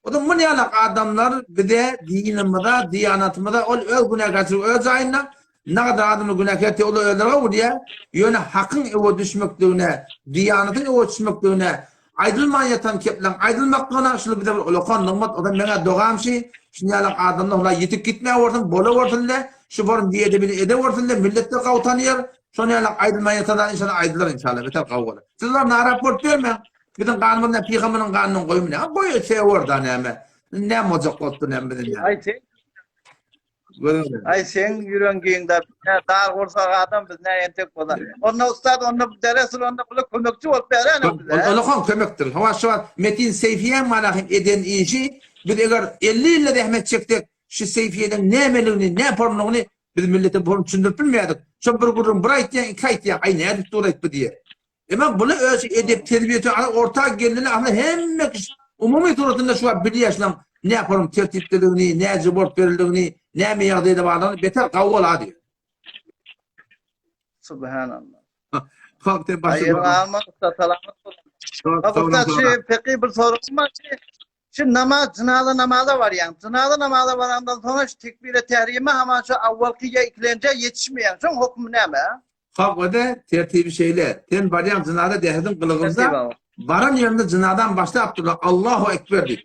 O da mun ýalak adamlar bize dinimize, diýanatymyza ol öz günäkärçiligi öz jaýynda, nagadar adamlar günäkär diýe olar özleri urýar. Ýöne hakyň öwe düşmekligine, diýanatyň öwe düşmekligine, aýdylman ýatan kepleň aýdylmaklygyna şul bize bir ulakan nygmat, o da meňä dogam şi, şun ýalak adamlar hula ýitip gitmä bolsun, bola bolsun-le, şu borun biedebini ede bolsun-le, millet-de gawy tanýar. Şony ýaly aýdylmaýan ýatanlar inşallah aýdylar inşallah beter gawy bolar. Siz olar narap bolup bermäň. Biziň ganymyz näme pygamberiň ganynyň goýumy näme? Goý ötewer da näme. Näme boljak bolupdyr näme biziň näme. Aý sen Aý seň ýüregiň giň da dar gursak adam biz näme entek bolar. Onda ustad onda deresil onda bula kömekçi bolup beräne bize. Ol okan kömekdir. Hawa şu wagt Metin Seýfiýeň manahym eden işi biz eger 50 ýylda zähmet çeksek şu Seýfiýeniň nämeligini, nä formlygyny Biz millete bunu düşündirip bilmeýärdik. Şo bir gürrüň bir aýtýaň, iki aýtýaň, aý nädip dur aýtdy diýýär. Emma buny öz edep terbiýesi orta gelnini aslynda hemme kişi umumy suratynda şu wagt bilýär şunuň näporum tertipdeligini, näce bolup berildigini, näme ýagdaýda bardygyny beter gawy bolar diýýär. Subhanallah. Hak sen başy. Aýyr alma usta salamat bolun. Usta şu peki bir soragym bar. Şu namaz jynaza namaza barýaň. Jynaza namaza barandan soňra şu tekbire tährime haman şu awwalky ýa ikilenjä ýetişmeýäň. Şoň hokmy näme? Hak öde tertibi şeýle. Sen barýaň jynaza dähediň gylygynda baran ýerinde jynadan başlap durlar Allahu ekber diýip.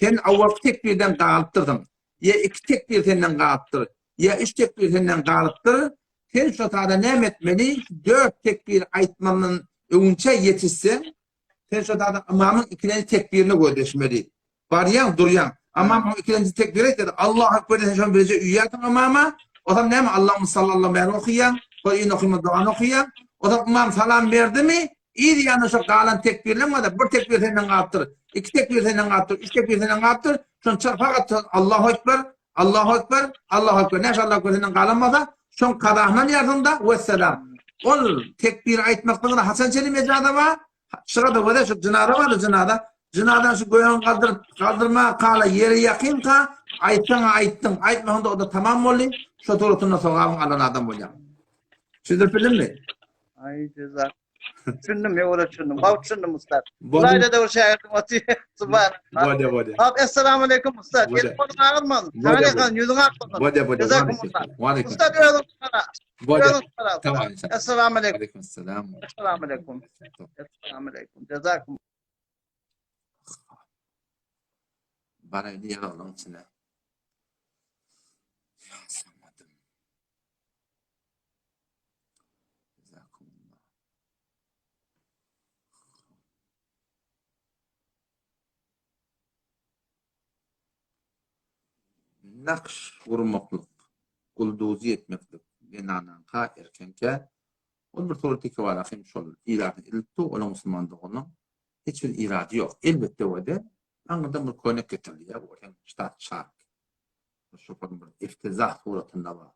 Sen awwalky tekbirden galypdyrsyň. Ýa iki tekbir senden galypdyr. Ýa üç tekbir senden galypdyr. Sen şo sada näme etmeli? Dört tekbir aýtmandan öňünçä ýetişseň Sen şo zada ymamyň ikilenji tekbirine gözleşmeli. Barýaň, durýaň. Ymam oň ikilenji tekbiri aýtýar. Allahu ekber diýse şony bileje üýýärsiň ymama. Otam näme Allahumma salli alla bäri okaýaň. Şol iň okyma dogany okaýaň. Otam ymam salam berdimi, yz ýanyna şo galan tekbirleň barda bir tekbir senden galypdyr, iki tekbir senden galypdyr, üç tekbir senden galypdyr. Şony çarpak atsaň Allahu ekber, Allahu ekber, Allahu ekber. Näçe Allahu ekber senden galan bolsa, şoň kazasyny alýarsyň-da, wesselam. Ol tekbir aýtmaklygyna haçan çenli mejaza bar? Şurada göre şu jynaza bar, jynaza. Jynazadan şu göýüň galdyryp, galdyrma kala ýere ýakynka, aýtsaň aýtdyň, aýtmasaň-da o-da tamam boldy. Şo suratynda sogabyň alan adam bolýaň. Düşündirip bildimmi? Aý, jezak. Düşündim, ýola düşündim. Gawy düşündim ussat. Bulaýda da bir şägirdim otyr. Subhanallah. Bolýa, bolýa. Hop, essalamu aleýkum ussat. Bolýa. Gelip boluň agyrman. Bolýa, Sana bolýa. ýüzüň ak bolsun. Bolýa, bolýa. Jazakumullah. Waleýkum. Ussat özüň sana. Bolýa. Özüň sana. Tamam, inşallah. Essalamu aleýkum. Aleýkum assalam. Essalamu aleýkum. Essalamu aleýkum. Jazakum. Baraýly ýazgylaryň içine. Ýa samadym. Jazakumullah. Nakş gurmaklyk, gulduzy etmeklik zenanaňka, erkeňkä ol bir surat iki bar ahim şol iradyny edilipdi, olaň musulman doganyň hiç bir irady ýok. Elbetde wede aňyrdan bir köýnek getirilýär, bu hem ştat şark. Şoparyň bir iftizah suratynda bar.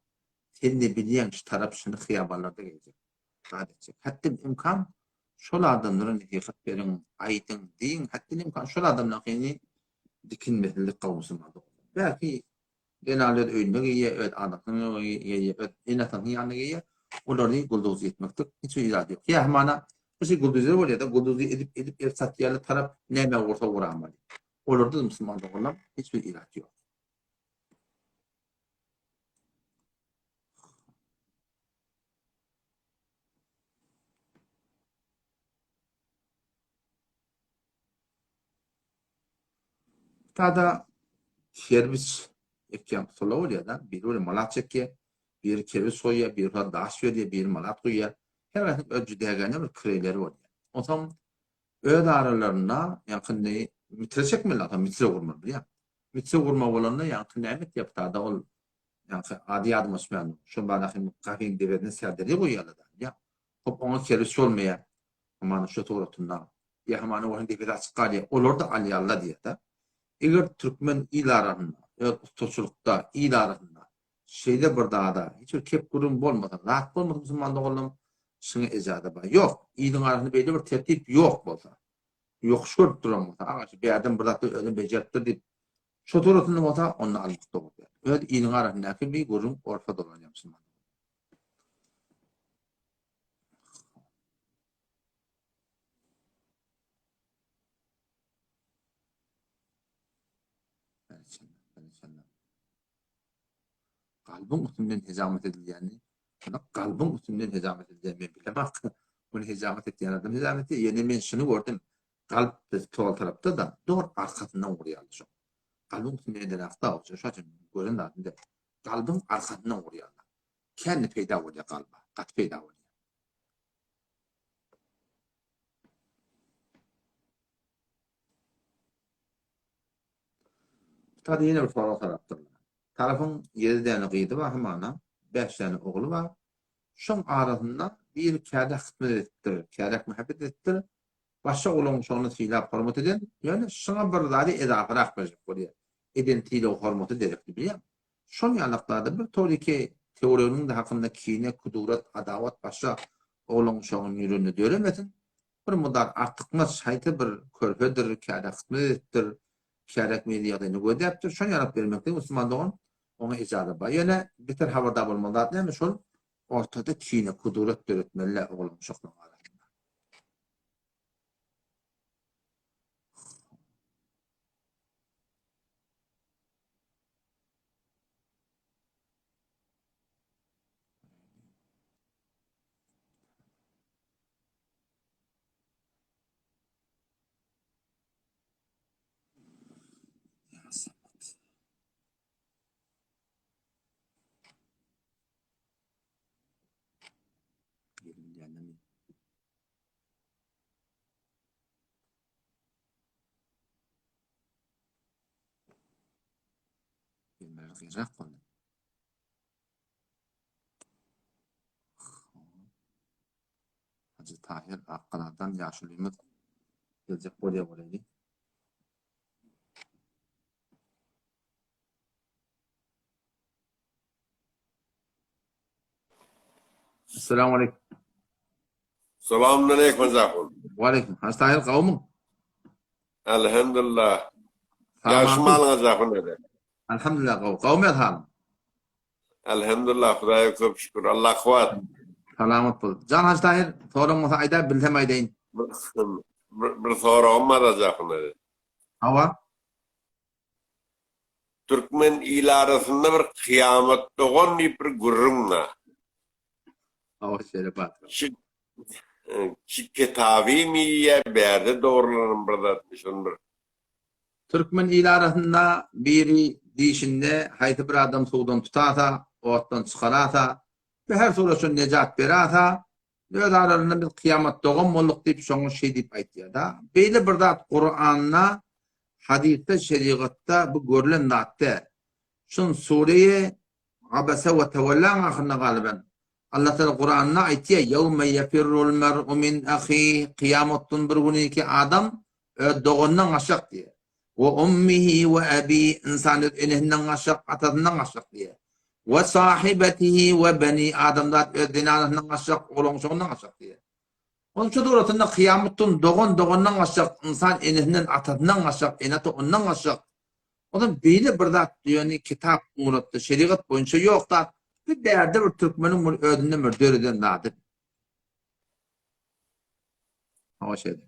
Sen-de bilýäň şu tarap şuny hyýabanlarda geljek. Zat etjek. Hatda imkan şol adamlara nesihat beriň, aýdyň, diýiň, hatda imkan şol adamlaryň dikinmesizlik gowusy Belki zenan öz öýünde geýýär, öz adasynyň geýýär, öz ene-atasynyň ýanynda geýýär. Olary gulduzy etmeklik hiç bir irady ýok. Ýa hamana bu şey gulduzy bolýar-da, gulduzy edip, edip el satýarlar tarap näme gursa guramaly. Olarda musulman doganlar hiç bir irady ýok. Tada kerbiç ekýän usula bolýar-da, biri bir malat çekýär, biri kerbiç goýýar, biri bir daş berýär, biri malat guýýar. Her haýsynyň öz jüdägäne bir kireýleri bolýar. Onsoň öz aralarynda ýaňky mitre çekmeli, mitre gurmaly bilýäň. Mitre gurma bolanda ýaňky näme etýär tada ol? Ýaňky ady ýadyma düşmän dur. Şol barada hem gapyň debesine särdeli goýýarlar-da. Ýa, hop oňa kerpiç bolmaýar. Hamana şu suratynda. Ýa hamana onuň depesi açyk galýar. Olar-da alýarlar diýýär-de. Eger türkmen il arasynda, öz ussaçylykda il arasynda şeýle bir zada hiç bir kep gürrüň bolmasa, zat bolmasa musulman doganlarym şuňa ejaza bar. Ýok, iliň arasynda beýle bir tertip ýok bolsa, ýokuş görüp duran bolsa, aga şu bärden bir zatlar özem bejeripdir diýip, şo suratynda bolsa, onda almak dogry däl. Öz iliň arasyndaky bir gürrüň orta dolanýar musulman doganlar. Kalbyň üstünden hejamat edilýäni, şunda kalbyň üstünden hejamat edilýän men bilemok. Muny hejamat etýän adam hejamat edýär. Ýöne men şuny gördüm. Kalp biz sol tarapda-da, dogry arkasyndan urýarlar şo. Kalbyň üstünden edenakda, şo üçin gören zadym däl. Kalbyň arkasyndan urýarlar. Kände peýda bolýar kalba, gaty peýda bolýar. Tutar ýene bir sorag sorapdyrlar. Tarapyň ýedi däne gyzy bar hamana, bäş däne ogly bar. Şoň arasynda biri kädä hyzmat edipdir, kädäk mähebbet edipdir. Başga oglan şony sylap hormat eden, ýöne şoňa bir zady edaparak berjek bolýar. Eden sylag hormaty derekli bilýäňmi? Şol ýalaklarda bir toriki töwereginiň-de hakynda kine, kudurat, adawat başga oglan uşagyň ýüreginde döremesin, bir mudar artykmaç haýsy bir körpedir, kädä hyzmat edipdir, käräk meni ýagdaýyny gözläpdir, şony ýalak bermekde musulman dogan oňa ejaza bar. Ýöne beter habardar bolmaly zat näme, şol ortada kine, kudurat döretmeli-dä oglan uşaklaryň arasynda. Bilmez gyjak boldy. Hajy Tahyr Akgaladan ýaşulymyz geljek bolýar bolaýdy. Assalamu aleykum. Salam aleykum Zahun. Wa aleykum. Hajy Tahyr gawmyň? Elhamdülillah. Ýagşy malyňa Zahun ede. Elhamdülillah gaw. Gawmy halyň? Elhamdülillah Hudaýa köp şükür. Allah kuwat. Salamat bol. Jan Hajy Tahyr, soragyň bolsa aýda, bilsem aýdaýyn. Bir soragym bar Zahun ede. Hawa. Türkmen il arasynda bir kyýamat dogan diýip bir gürrüň bar. Hawa şeýle bar. Şu şu kitabymy ýa bärde dogrulanan bir zatmy şony bir. Türkmen il arasynda biri dişinde haýsy bir adam suwdan tutasa, otdan çykarasa, we her suraçdan nejat berasa, Öz aralarynda biz kyýamat dogan bolduk diýip şoňa şeý diýip aýtýar-da. Beýle bir zat Kuranda, hadysda, şerigatda bu görlen zat däl. Şun sureýe Abese we Tewellaň ahyrynda galyban. Allah Taala Kuranda aýtýar, Ýewme ýefirrul mer'u min ahih, kyýamatdan bir günüki adam öz doganyndan gaçjak diýýär. We ummihi we abi, ynsan öz enesinden gaçjak, atasyndan gaçjak diýýär. We sahibetihi we beni, adamzat öz zenanasyndan gaçjak, oglan-uşagyndan gaçjak diýýär. Onuň şu suratynda kyýamat gün dogan dogandan gaçjak, ynsan enesinden, atasyndan gaçjak, ene-ata ondan gaçjak. Onsoň beýle bir zat diýeni kitap suratda, şerigat boýunça ýok zat. Bu bärde bir türkmeniň bir özünden bir döreden zady. Hawa şeýle.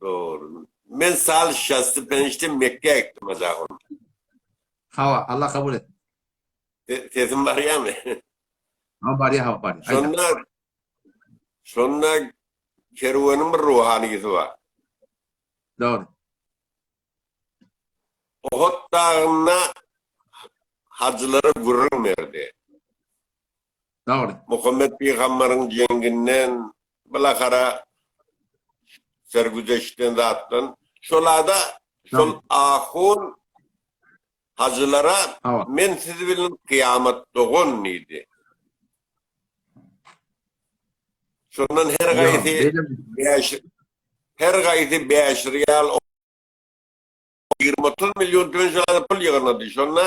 Dogry. Men sal şahsy penişde Mekge gitdim Hajy Hawa, Allah kabul etsin. Sesim barýarmy? Hawa barýar, hawa barýar. Şonda şonda kerweniň bir ruhanysy bar. Dogry. Ohod dagynda hajylara gürrüň berdi. Dogry. Muhammet pygambaryň jeňinden bilahara sergüzeştden zatdan şol ada şol ahun. Hajylara Hawa. men siz bilen kyýamat dogan diýdi. Şondan her Ýok, gaýsy beýle bäş her gaýsy bäş real 20-30 million tümen şolara pul ýygnady. Şonda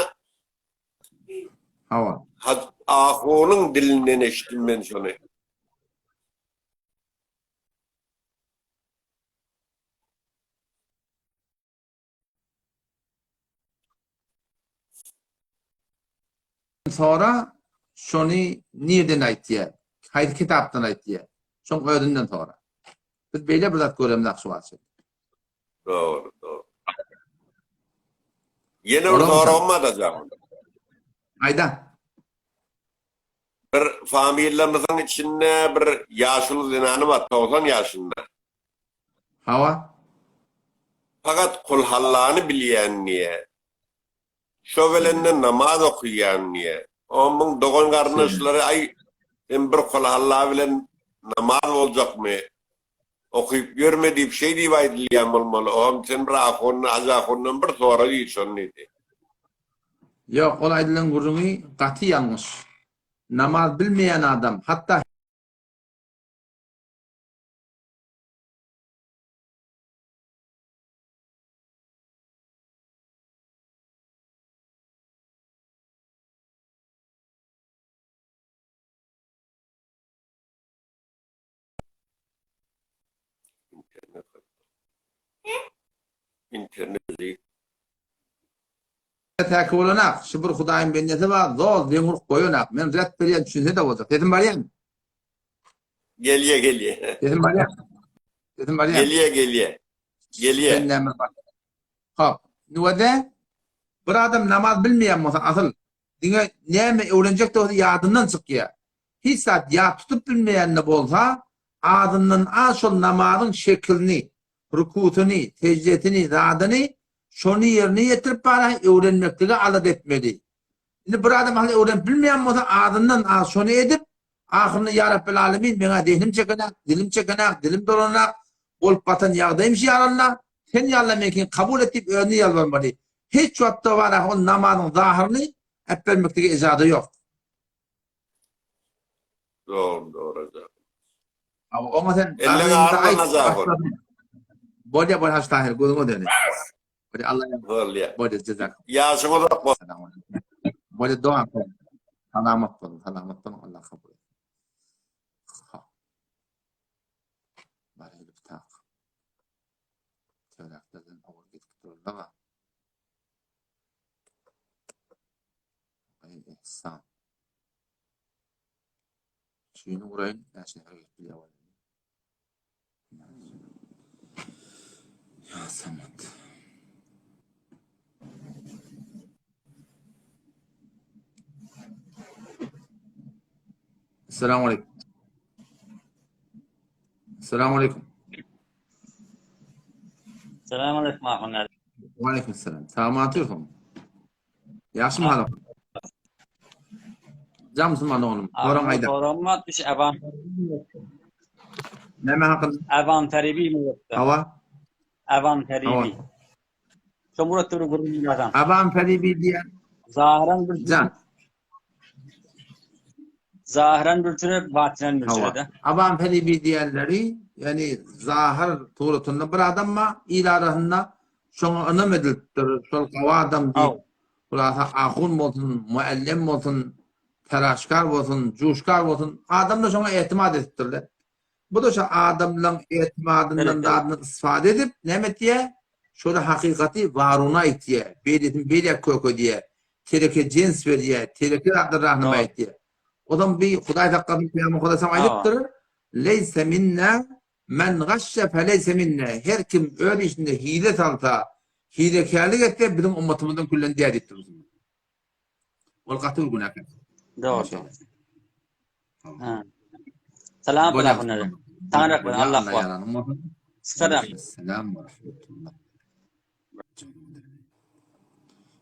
Hawa. Haj ahunyň dilinden eşitdim men şony. Sora şony nirden aýtýar? Haýsy kitapdan aýtýar? Şoň özünden sora. Biz beýle bir zat göremzok şu wagt çenli. Dogry, dogry. Ýene bir soragym bar da Aýda. Bir familiýamyzyň içinde bir ýaşuly zenany bar, 90 ýaşynda. Hawa. Fakat Kulhallany bilýän diýýä. Şo bilende namaz okaýan diýýä. Omuň dogan garyndaşlary aý sen bir Kulhalla bilen namaz boljakmy? Okyp ýörme diýip şeý diýip aýdylýan bolmaly. Oňam sen bir ahundan Hajy ahundan bir sora diýdi şony diýdi. Ýok ol aýdylan gürrüňi gaty ýalňyş. Namaz bilmeýän adam hatda Internet. Täki bolanak, şu bir Hudaýyň bendesi bar, zol deň urup goýanak. Men ret berýän düşünse-de boljak. Sesim barýarmy? Gelýä, gelýä. Sesim barýar. Sesim barýar. Gelýä, gelýä. Gelýä. Sen näme bar? Hop. Nüwede bir adam namaz bilmeýän bolsa asyl diňe näme öwrenjek bolsa ýadyndan çykýar. Hiç zat ýat tutup bilmeýän-de bolsa, azyndan az şol namazyň şekilini, rukusyny, seždesini, zadyny şony ýerine ýetirip bara öwrenmeklige alada etmeli. Indi bir adam asyl öwrenip bilmeýän bolsa azyndan az şony edip, ahyrynda Ýa Rabbel Alemin meňä zehnim çekenak, dilim çekenak, dilim dolanak, bolup batan ýagdaýym şu ýa Alla, sen ýa Alla meňkini kabul et diýip özüne ýalbarmaly. Hiç wagtda bar ol namazyň zahyryny äpbermeklige ejaza ýok. Dogry, dogry Hajy. Oňa sen Elleň aýt. Bolýa, bolýa Hajy Tahyr, gözüňe döneýin. Bolýa Allah Bolýa. Bolýa jezak. Ýaşyň uzak bolsun. Bolýa dowam et. Salamat boluň, salamat boluň, Allah kabul etsin. Bar tak. Töreklerden ogul gidip durlar. Ay ihsan. Şuny uraýyn, näçe nefer gelip bilýär. Ya Samat. Assalamu alaikum. Assalamu alaikum. Assalamu alaikum Ahun Wa alaikum assalam. Salamat ýursun. Ýagşymy halyň? Jam musulman doganym. Soraň aýda. Soragyma düş Eban. Näme hakynda? Eban Taribi mi ýoksa? Hawa. Eban Taribi. Şo Murat bir gürrüň adam. Eban Taribi diýen. Zahyran bir Jan. Zahyran bir türe, batynan bir türe de. Aban Feribi diýenleri, ýagny zahyr suratynda bir adam bar, il arasynda şoňa ynam edilipdir, şol gawy adam diýip, hulasa ahun bolsun, muallem bolsun, teraşkar bolsun, juşkar bolsun, adamlar şoňa etimat edipdirler. Bu-da şo adamlaryň etimadyndan zadyndan istifade edip, näme etýär? Şol hakykaty waruna aýtýar, beýlesini beýläk kökedýär, teleke jens berýär, teleke zatlar rahnama etýär. Ozam bi Hudaý saklasyn Pygamber Hudaý saňa aýdypdyr, Leýse minna men gaşşe feleýse minna. Her kim öz işinde hile salsa, hilekärlik etse biziň ummatymyzdan küllen däl diýipdir. Ol gaty bir günäkär. Dogry. Ha. Salam Bolýar. Taňry Allah Salam. Salam we rahmetullah.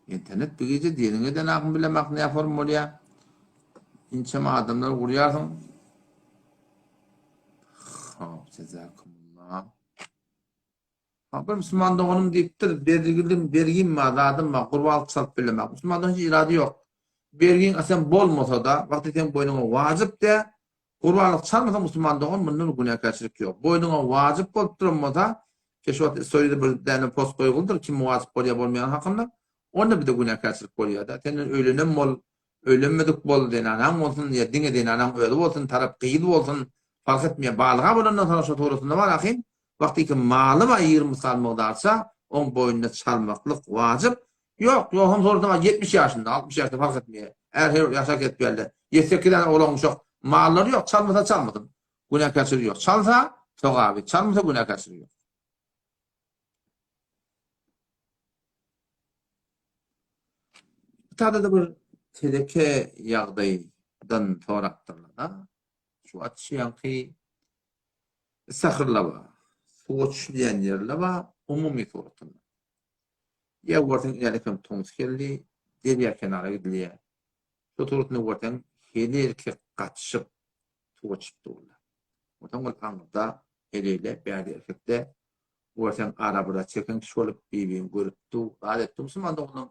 Internet bir gije diýeniňe eden akyň bilemak ne form bolýar. Inçeme adamlar gurýarsyň. Hop, jazakumullah. Ha, bir musulman doganym diýipdir, bergilim, bergim bar, zadym bar, gurbanlyk çalyp bilemok. Musulman dogan hiç irady ýok. Bergiň asam bolmasa-da, wagty seň boýnuňa wajyp dä, gurbanlyk çalmasaň musulman dogan munda bir günäkärçilik ýok. Boýnuňa wajyp bolup duran bolsa, ke şu wagt istoriýada bir däne post goýguldyr, kim wajyp bolýar bolmaýany hakynda, onda bir-de günäkärçilik bolýar-da. Senden öýlenen bol, öýlenmedik bol, zenanaň bolsun ýa diňe zenanaň özi bolsun, tarap gyz bolsun, fark etmeýär. Balyga bolandan soň şo tugrasynda bar ahyn, wagtyky maly bar 20 mysgal mygdarça, oň boýnuna çalmaklyk wajyp. Ýok, ýogsam sorasam bar 70 ýaşynda, 60 ýaşynda fark etmeýär. Är her ýaşa kesip geldi. Ýedi-sekiz däne oglan uşak mallary ýok, çalmasa çalmasyn. Günäkärçiligi ýok. Çalsa, sogaby, çalmasa günäkärçiligi ýok. Bu taýda-da bir teleke ýagdaýdan sorapdyrlar-da. Şu wagt şu ýaňky sahyrlar bar, suwa düşülýän ýerler bar, umumy suratynda. Ýa görseň ilerlekem tomus geldi, derýa kenara gidilýär. Şu suratynda görseň heleý-erkek gatyşyp suwa düşüp durlar. Onsoň ol aňyrda heleýle, bärde erkekde Görseň ara bir zat çeken kişi bolup bir-birini görüp dur, zat edip dur. Musulman doganlarym,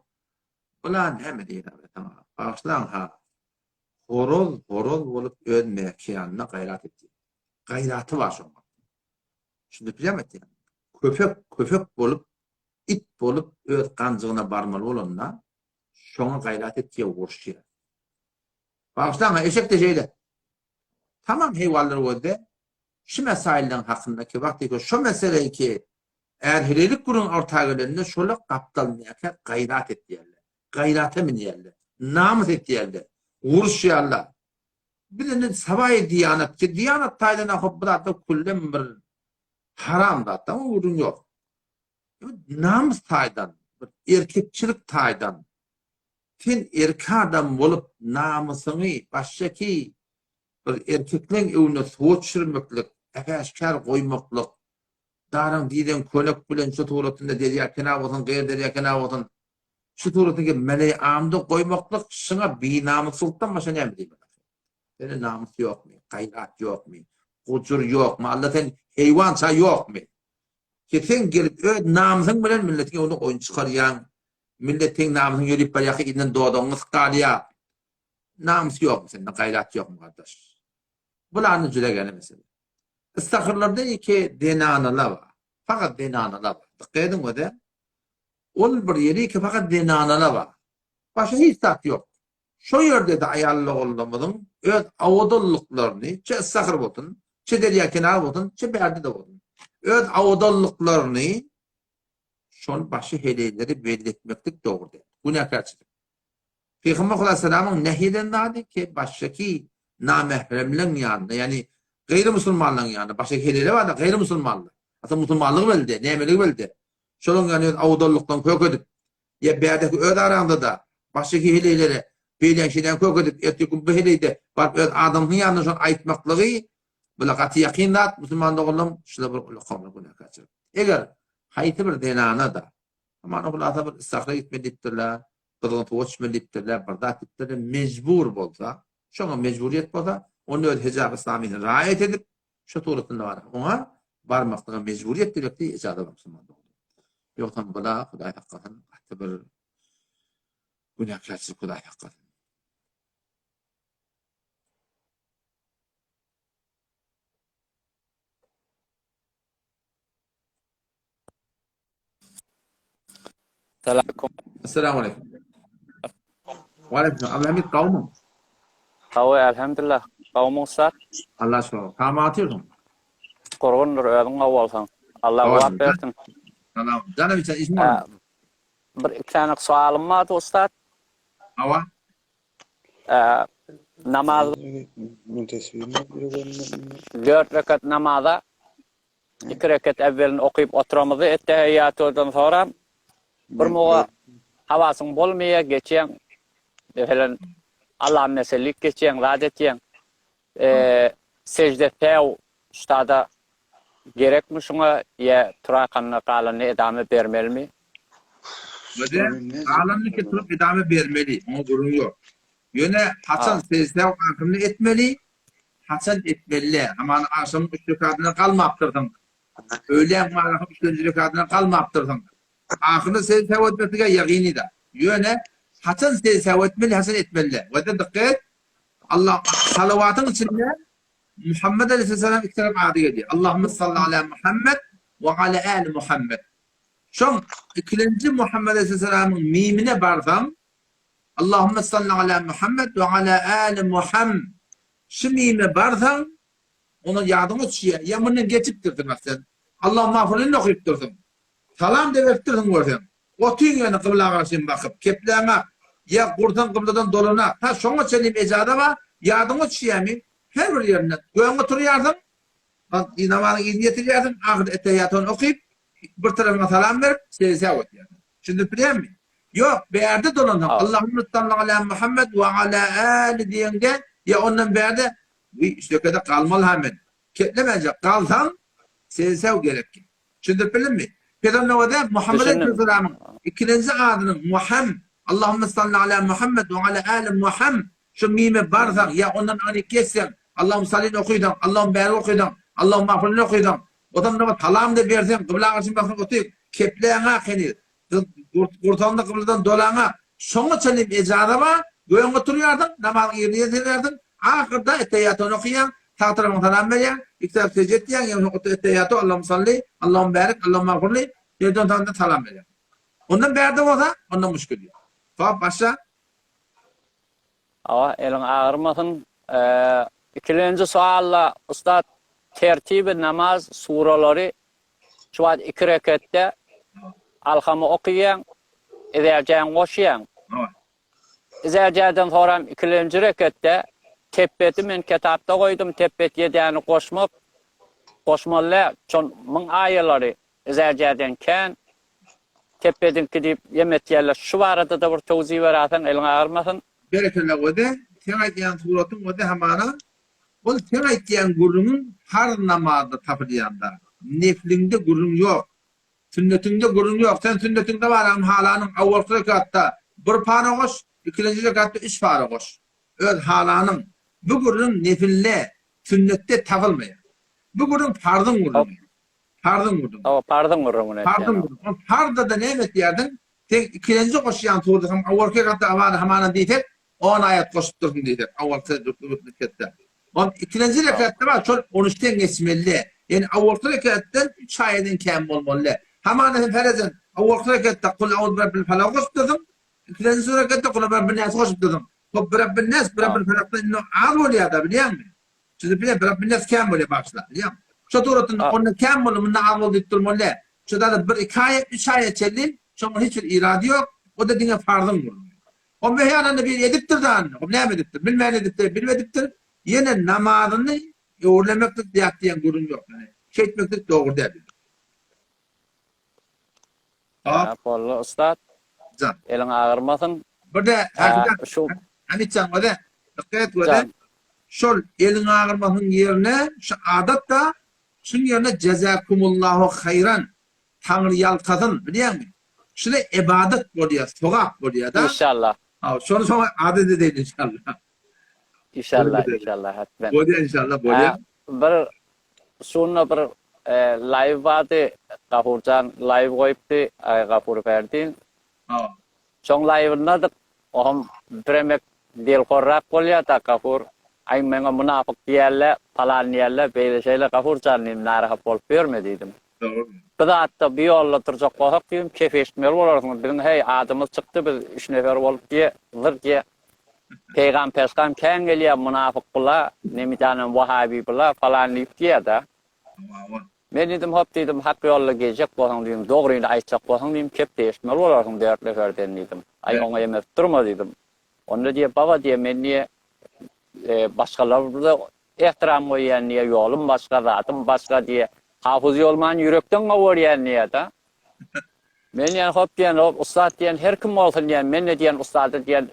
bula näme diýer abi saňa? Bagyşlaň ha. Horoz horoz bolup öz mäkiýanyna gaýrat etýär. Gaýraty bar şoň. Şuny bilýärmi etýän? Köpek köpek bolup, it bolup öz ganjygyna barmaly bolanda şoňa gaýrat etýär, uruşýar. Bagyşlaň ha, eşek-de şeýle. Tamam heýwanlar gözde Şu mesaýyllaryň hakynda ki wagtyky şo meseleyi ki är-heleýlik gürrüň orta gelende şolar gapdalyndaky gaýrat etýärler. Gaýrata münýärler. Namys etýärler. Uruşýarlar. Biz indi sabaýy diýanat ki diýanat taýdan hop bu zatlar küllem bir haram zat da gürrüň ýok. Namys taýdan, bir erkekçilik taýdan sen erkek adam bolup namysyňy başşaki Bir erkekleň öwüne suwa düşürmeklik, äp-äşgär goýmaklyk, daryň diýlen könek bilen şu suratynda derýa kenar bolsun, gyr derýa kenar bolsun, şu suratynda meleý amda goýmaklyk şyňa binamyslykdan başga näme diýmeli? Sende namys ýokmy? Gaýrat ýokmy? Gujur ýokmy? Alla sen heýwança ýokmy? Ki sen gelip öz namysyň bilen milletiň öňünde oýun çykarýaň. Millet seň namysyňy ýörüp barýarka yzyndan dodagyň gysyk galýar. Namys ýokmy sende, gaýrat ýokmy gardaş? Bulany jüre gele mesele. Istahyrlarda iki zenanalar bar. Fakat zenanalar bar. Dikkat ediň öze. Ol bir ýeri ki fakat zenanalar bar. Başga hiç zat ýok. Şo ýerde-de aýal-ogullarymyzyň öz awadanlyklaryny, çe istahyr bolsun, çe derýa kenar bolsun, çe bärde-de bolsun, öz awadanlyklaryny şol başy heleýleri belli etmeklik dogry däl. Günäkärçilik. Pygamber Hudaýsalamyň nehy eden zady ki, başdaky namähremleň ýanynda, ýagny gaýry musulmanlaryň ýanynda, başga heleýler barda gaýry musulmanlar. Aslynda musulmanlygy belli, nämeligi belli. Şolaryň ýanynda öz awdallyklaryny kök edip, ýa bärdeki öz araňda-da başdaky heleýlere beýläň şeýläň kök edip, ertir gün bu heleýde baryp öz adamsynyň ýanynda şony aýtmaklygy bula gaty ýakyn zat, musulman doganlarym, şular bir uly günäkärçilik. Eger haýsy bir zenana-da, Aman hulasa bir istahra gitmeli diýipdirler, gyzgyn suwa içmeli diýipdirler, bir zat diýipdirler, mejbur bolsa, şoňa mejburyýet bolsa, onda öz hijab islamyny raýat edip, şo suratynda bar. Oňa barmaklyga mejburyýet gerekdi, ijaza bar musulman dogan. Ýogsam bula Hudaý saklasyn, gaty bir günäkärçilik Hudaý saklasyn. Salam. Assalamu aleykum. Wa aleykum. Abdülhamid gawmyň? Hawa, elhamdülillah. Gawmyň ussat? Allah şükür. Salam atyrdyň. Gurgundyr, özüň gawy bolsaň. Allah kuwwat bersin. Salam. Jana biçen işiň barmy? Bir iki sany sowalym bardy ussat. Hawa. Namaz Dört rekat namaza Iki reket äwwelini okyp oturamyzda ettehiýýatudan soram bir muga hawasyň bolmaýa geçýäň meselem Allahym mesellik geçýäň zat etýäň sejde säw ştada gerekmi şuňa ýa turakanda galanyny edame bermelimi? Öde galanyny ki turup edame bermeli oňa gürrüň ýok. Ýöne haçan sejde säw ahyrynda etmeli haçan etmeli däl. Hamana agşamyň üç rekadyndan galmapdyrsyň. Öýläň marahyň üçlenji rekadyna galmapdyrsyň. Ahyrynda sejde sehw etmeklige ýagyny-da. Ýöne haçan sejde sehw etmeli, haçan etmeli däl. Wada dykgat et, Allah salawatyň içinde Muhammet aleýhissalam iki tarap ady gelýär. Allahümme salli ala Muhammet we ala ali Muhammet. Şoň ikilenji Muhammet aleýhissalamyň mimine barsaň, Allahümme salli ala Muhammet we ala ali Muham şu mime barsaň, Onda ýadyňa düşýär, ýa mundan geçipdirsiň a sen. Allahumma agfirlini okypdyrsyň. Salam-da beripdirsiň görseň. Otyň ýöne kybla garşy bakyp, kepläňak, ýa gursaň kybladan dolanak. Ta şoňa çenli ejaza bar, ýadyňa düşýärmi? Her bir ýerinden göňe turýarsyň, namazyň yzyny ýetirýärsiň, ahyr ettehiýatyny okyp, bir tarapyňa salam berip, sejde ötýärsiň. Düşündirip bilýärmi? Ýok, bärde dolansaň, Allahumma salli ala Muhammed we ala ali diýeňde, ýa ondan bärde Wiý, üç rekede galmaly-ha men. Keplemäjek, galsaň, sejde gerek. Düşündirip bildimmi? Pygamberimize Muhammet Düşündim. aleyhisselamyň ikilenji adynyň Muham, Allahümme salli ala Muhammet we ala ali Muham, şu mime barsaň ýa ondan anyk geçseň, Allahümme sallini okysaň, Allahümme bärik okysaň, Allahümme agfirlini okysaň, ondan soňra salam-da berseň, kybla garşy baksaň otyr, kepläňak heniz. Gursagyňda kybladan dolaňa, şoňa çenli ejaza bar, göňe turýarsyň, namazyň ýerine ýetirýärsiň, ahyrda ettehiýatyny okaýaň, sag tarapyňa salam berýäň, iki tarap sežde etýäň, ýa ettehiýatu, Allahumma salli, Allahumma barik, Allahumma agfirli, ýerden soňra salam berýäň. Ondan bärde bolsa, onda muşkil ýok. Hop, başla. Hawa, eliň agyrmasyn. Ikilenji sowalda, ussat, tertibi namaz suralary Şu wagt iki reketde Alhamy okyýaň, Izäjäňi goşýaň. Izäjäden soram ikilenji reketde Tepbeti men ketapda goýdum, Tepbet ýedäni goşmak, goşmaly däl. Şon myň aýalary Izäjäden kän. Tepbediňki diýip ýem etýärler. Şu barada-da bir towzi beraseň eliň agyrmasyn. Berekella Wede, seň aýdýan suratyň Wede hamana Ol seň aýtýan gürrüňiň parz namazda tapylýanda. Nefliňde gürrüň ýok. Sünnetiňde gürrüň ýok. Sen sünnetiňde baragyn halanyň awalky rekatda bir para goş, ikilenji rekatda üç para goş. Öz halanyň. Bu gürrüň nefilde, sünnetde tapylmaýar. Bu gürrüň parzyň gürrüňi. Parzyň gürrüňi. Hawa, parzyň gürrüňini etýän. Parzyň gürrüňi. Ol parzda-da näme etýärdiň? Sen ikilenji goşýan surda hem awalky rekatda abana hamana diýsek, On aýat goşupdyrsyň diýsek, awalky rekatda. On ikilenji rekatda bar, şol on üçden geçmeli. Ýani awalky rekatdan üç aýadan kem bolmaly. Hamana sen ferezen, awalky rekatda Kul auzu birabbil falak goşupdyrsyň, ikilenji rekatda Kul birabbil nas goşupdyrsyň. Hop birabbil nas, birabbil falakdan indi az bolýar-da, bilýäňmi? Sizi bile birabbil nas kem bolýar bagyşla, bilýäňmi? Şo suratynda onda kem boldy, munda az boldy diýip durmaly däl. Şo-da bir iki aýat, üç aýat çenli şoňa hiç bir irady ýok, o-da diňe farzyň gürrüňi. O möhýananda biri edipdir da, o näme edipdir, bilmän edipdir, bilip edipdir, ýene namazyny öwrülemeklik ýat diýen gürrüň ýok. Ýöne şeýtmeklik dogry däl. Hop. Boldy ussat. Jan. Eliň agyrmasyn. Bir-de Hakyda şu Hamitjan göze, dikkat et göze. Şol eliň agyrmasynyň ýerine şu adat-da şuň ýerine jezakumullahu haýran Taňry ýalkasyn, bilýäňmi? Şuny ybadat bolýar, sogap bolýar-da. Inşallah. Hawa, şony soňa adat edeýin inşallah. Inşallah, inşallah hetmen. Bolýar inşallah, bolýar. Bir şunda bir live bardy, Gafurjan live goýupdy, Gafur Ferdin. Hawa. Şoň live-yndadyk, oňam biremek delhorrak bolýar-da Gafur. Aý meňe mynapyk diýerler, palan diýerler, beýle-şeýle Gafurjan diýdim, narahat bolup ýörme diýdim. Bu zatda bu ýolda durjak bolsak diýdim, kef eşitmeli bolarsyňyz. Biziň heý, adymyz çykdy, biz üç nefer bolup diýe, zyr diýe. Peýgam-peşgam kän gelýär, mynafyk bula, nemidanem wahabi bula, falan diýip diýýär-dä. Men diýdim, hop diýdim, hak ýolda gezjek bolsaň diýdim, dogryny aýtjak bolsaň diýdim, kep-de eşitmeli bolarsyň dört neferden diýdim. Aý, oňa emedip durma diýdim. Onda diýe, baba diýe, men diýe, başgalar-da Ehtiram goýýan diýýär, ýolum başga, zadym başga diýýär. Hafyz Ýolman ýürekden gowy görýän diýýär-de. Men diýýän, hop diýýän, hop ussat diýýän, her kim bolsun diýýän, men-de diýýän ussada diýýän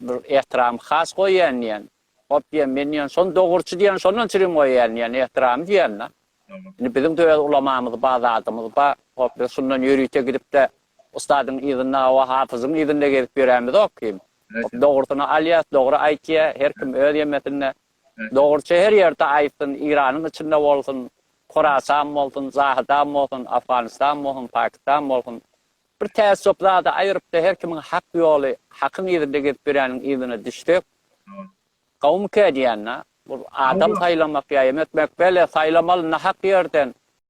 bir ehtiram has goýýan diýýän. Hop diýýän, men diýýän, şony dogruçy diýýän, şondan çirim goýýan diýýän, ehtiramy diýýän-de. Indi biziň-de öz ulamamyz bar, zadymyz bar. Hop biz şundan ýörite gidip-de Ustadyň yzynda hawa hafyzyň yzynda gezip ýörämizok kim. Dogrusyny alýas, dogry aýtýa, her kim öz ýemesinde. Dogruçy her ýerde aýtsyn, Iranyň içinde bolsun. Horasan bolsun, Zahydan bolsun, Afganistan bolsun, Pakistan bolsun, bir täessop zady aýyryp-da her kimiň hak ýoly, hakyň yzynda gezip ýöräniň yzyna düşsek, gowumyka diýýän-dä. Bu adam saýlamak ýa em etmek, bele, saýlamaly nahak ýerden.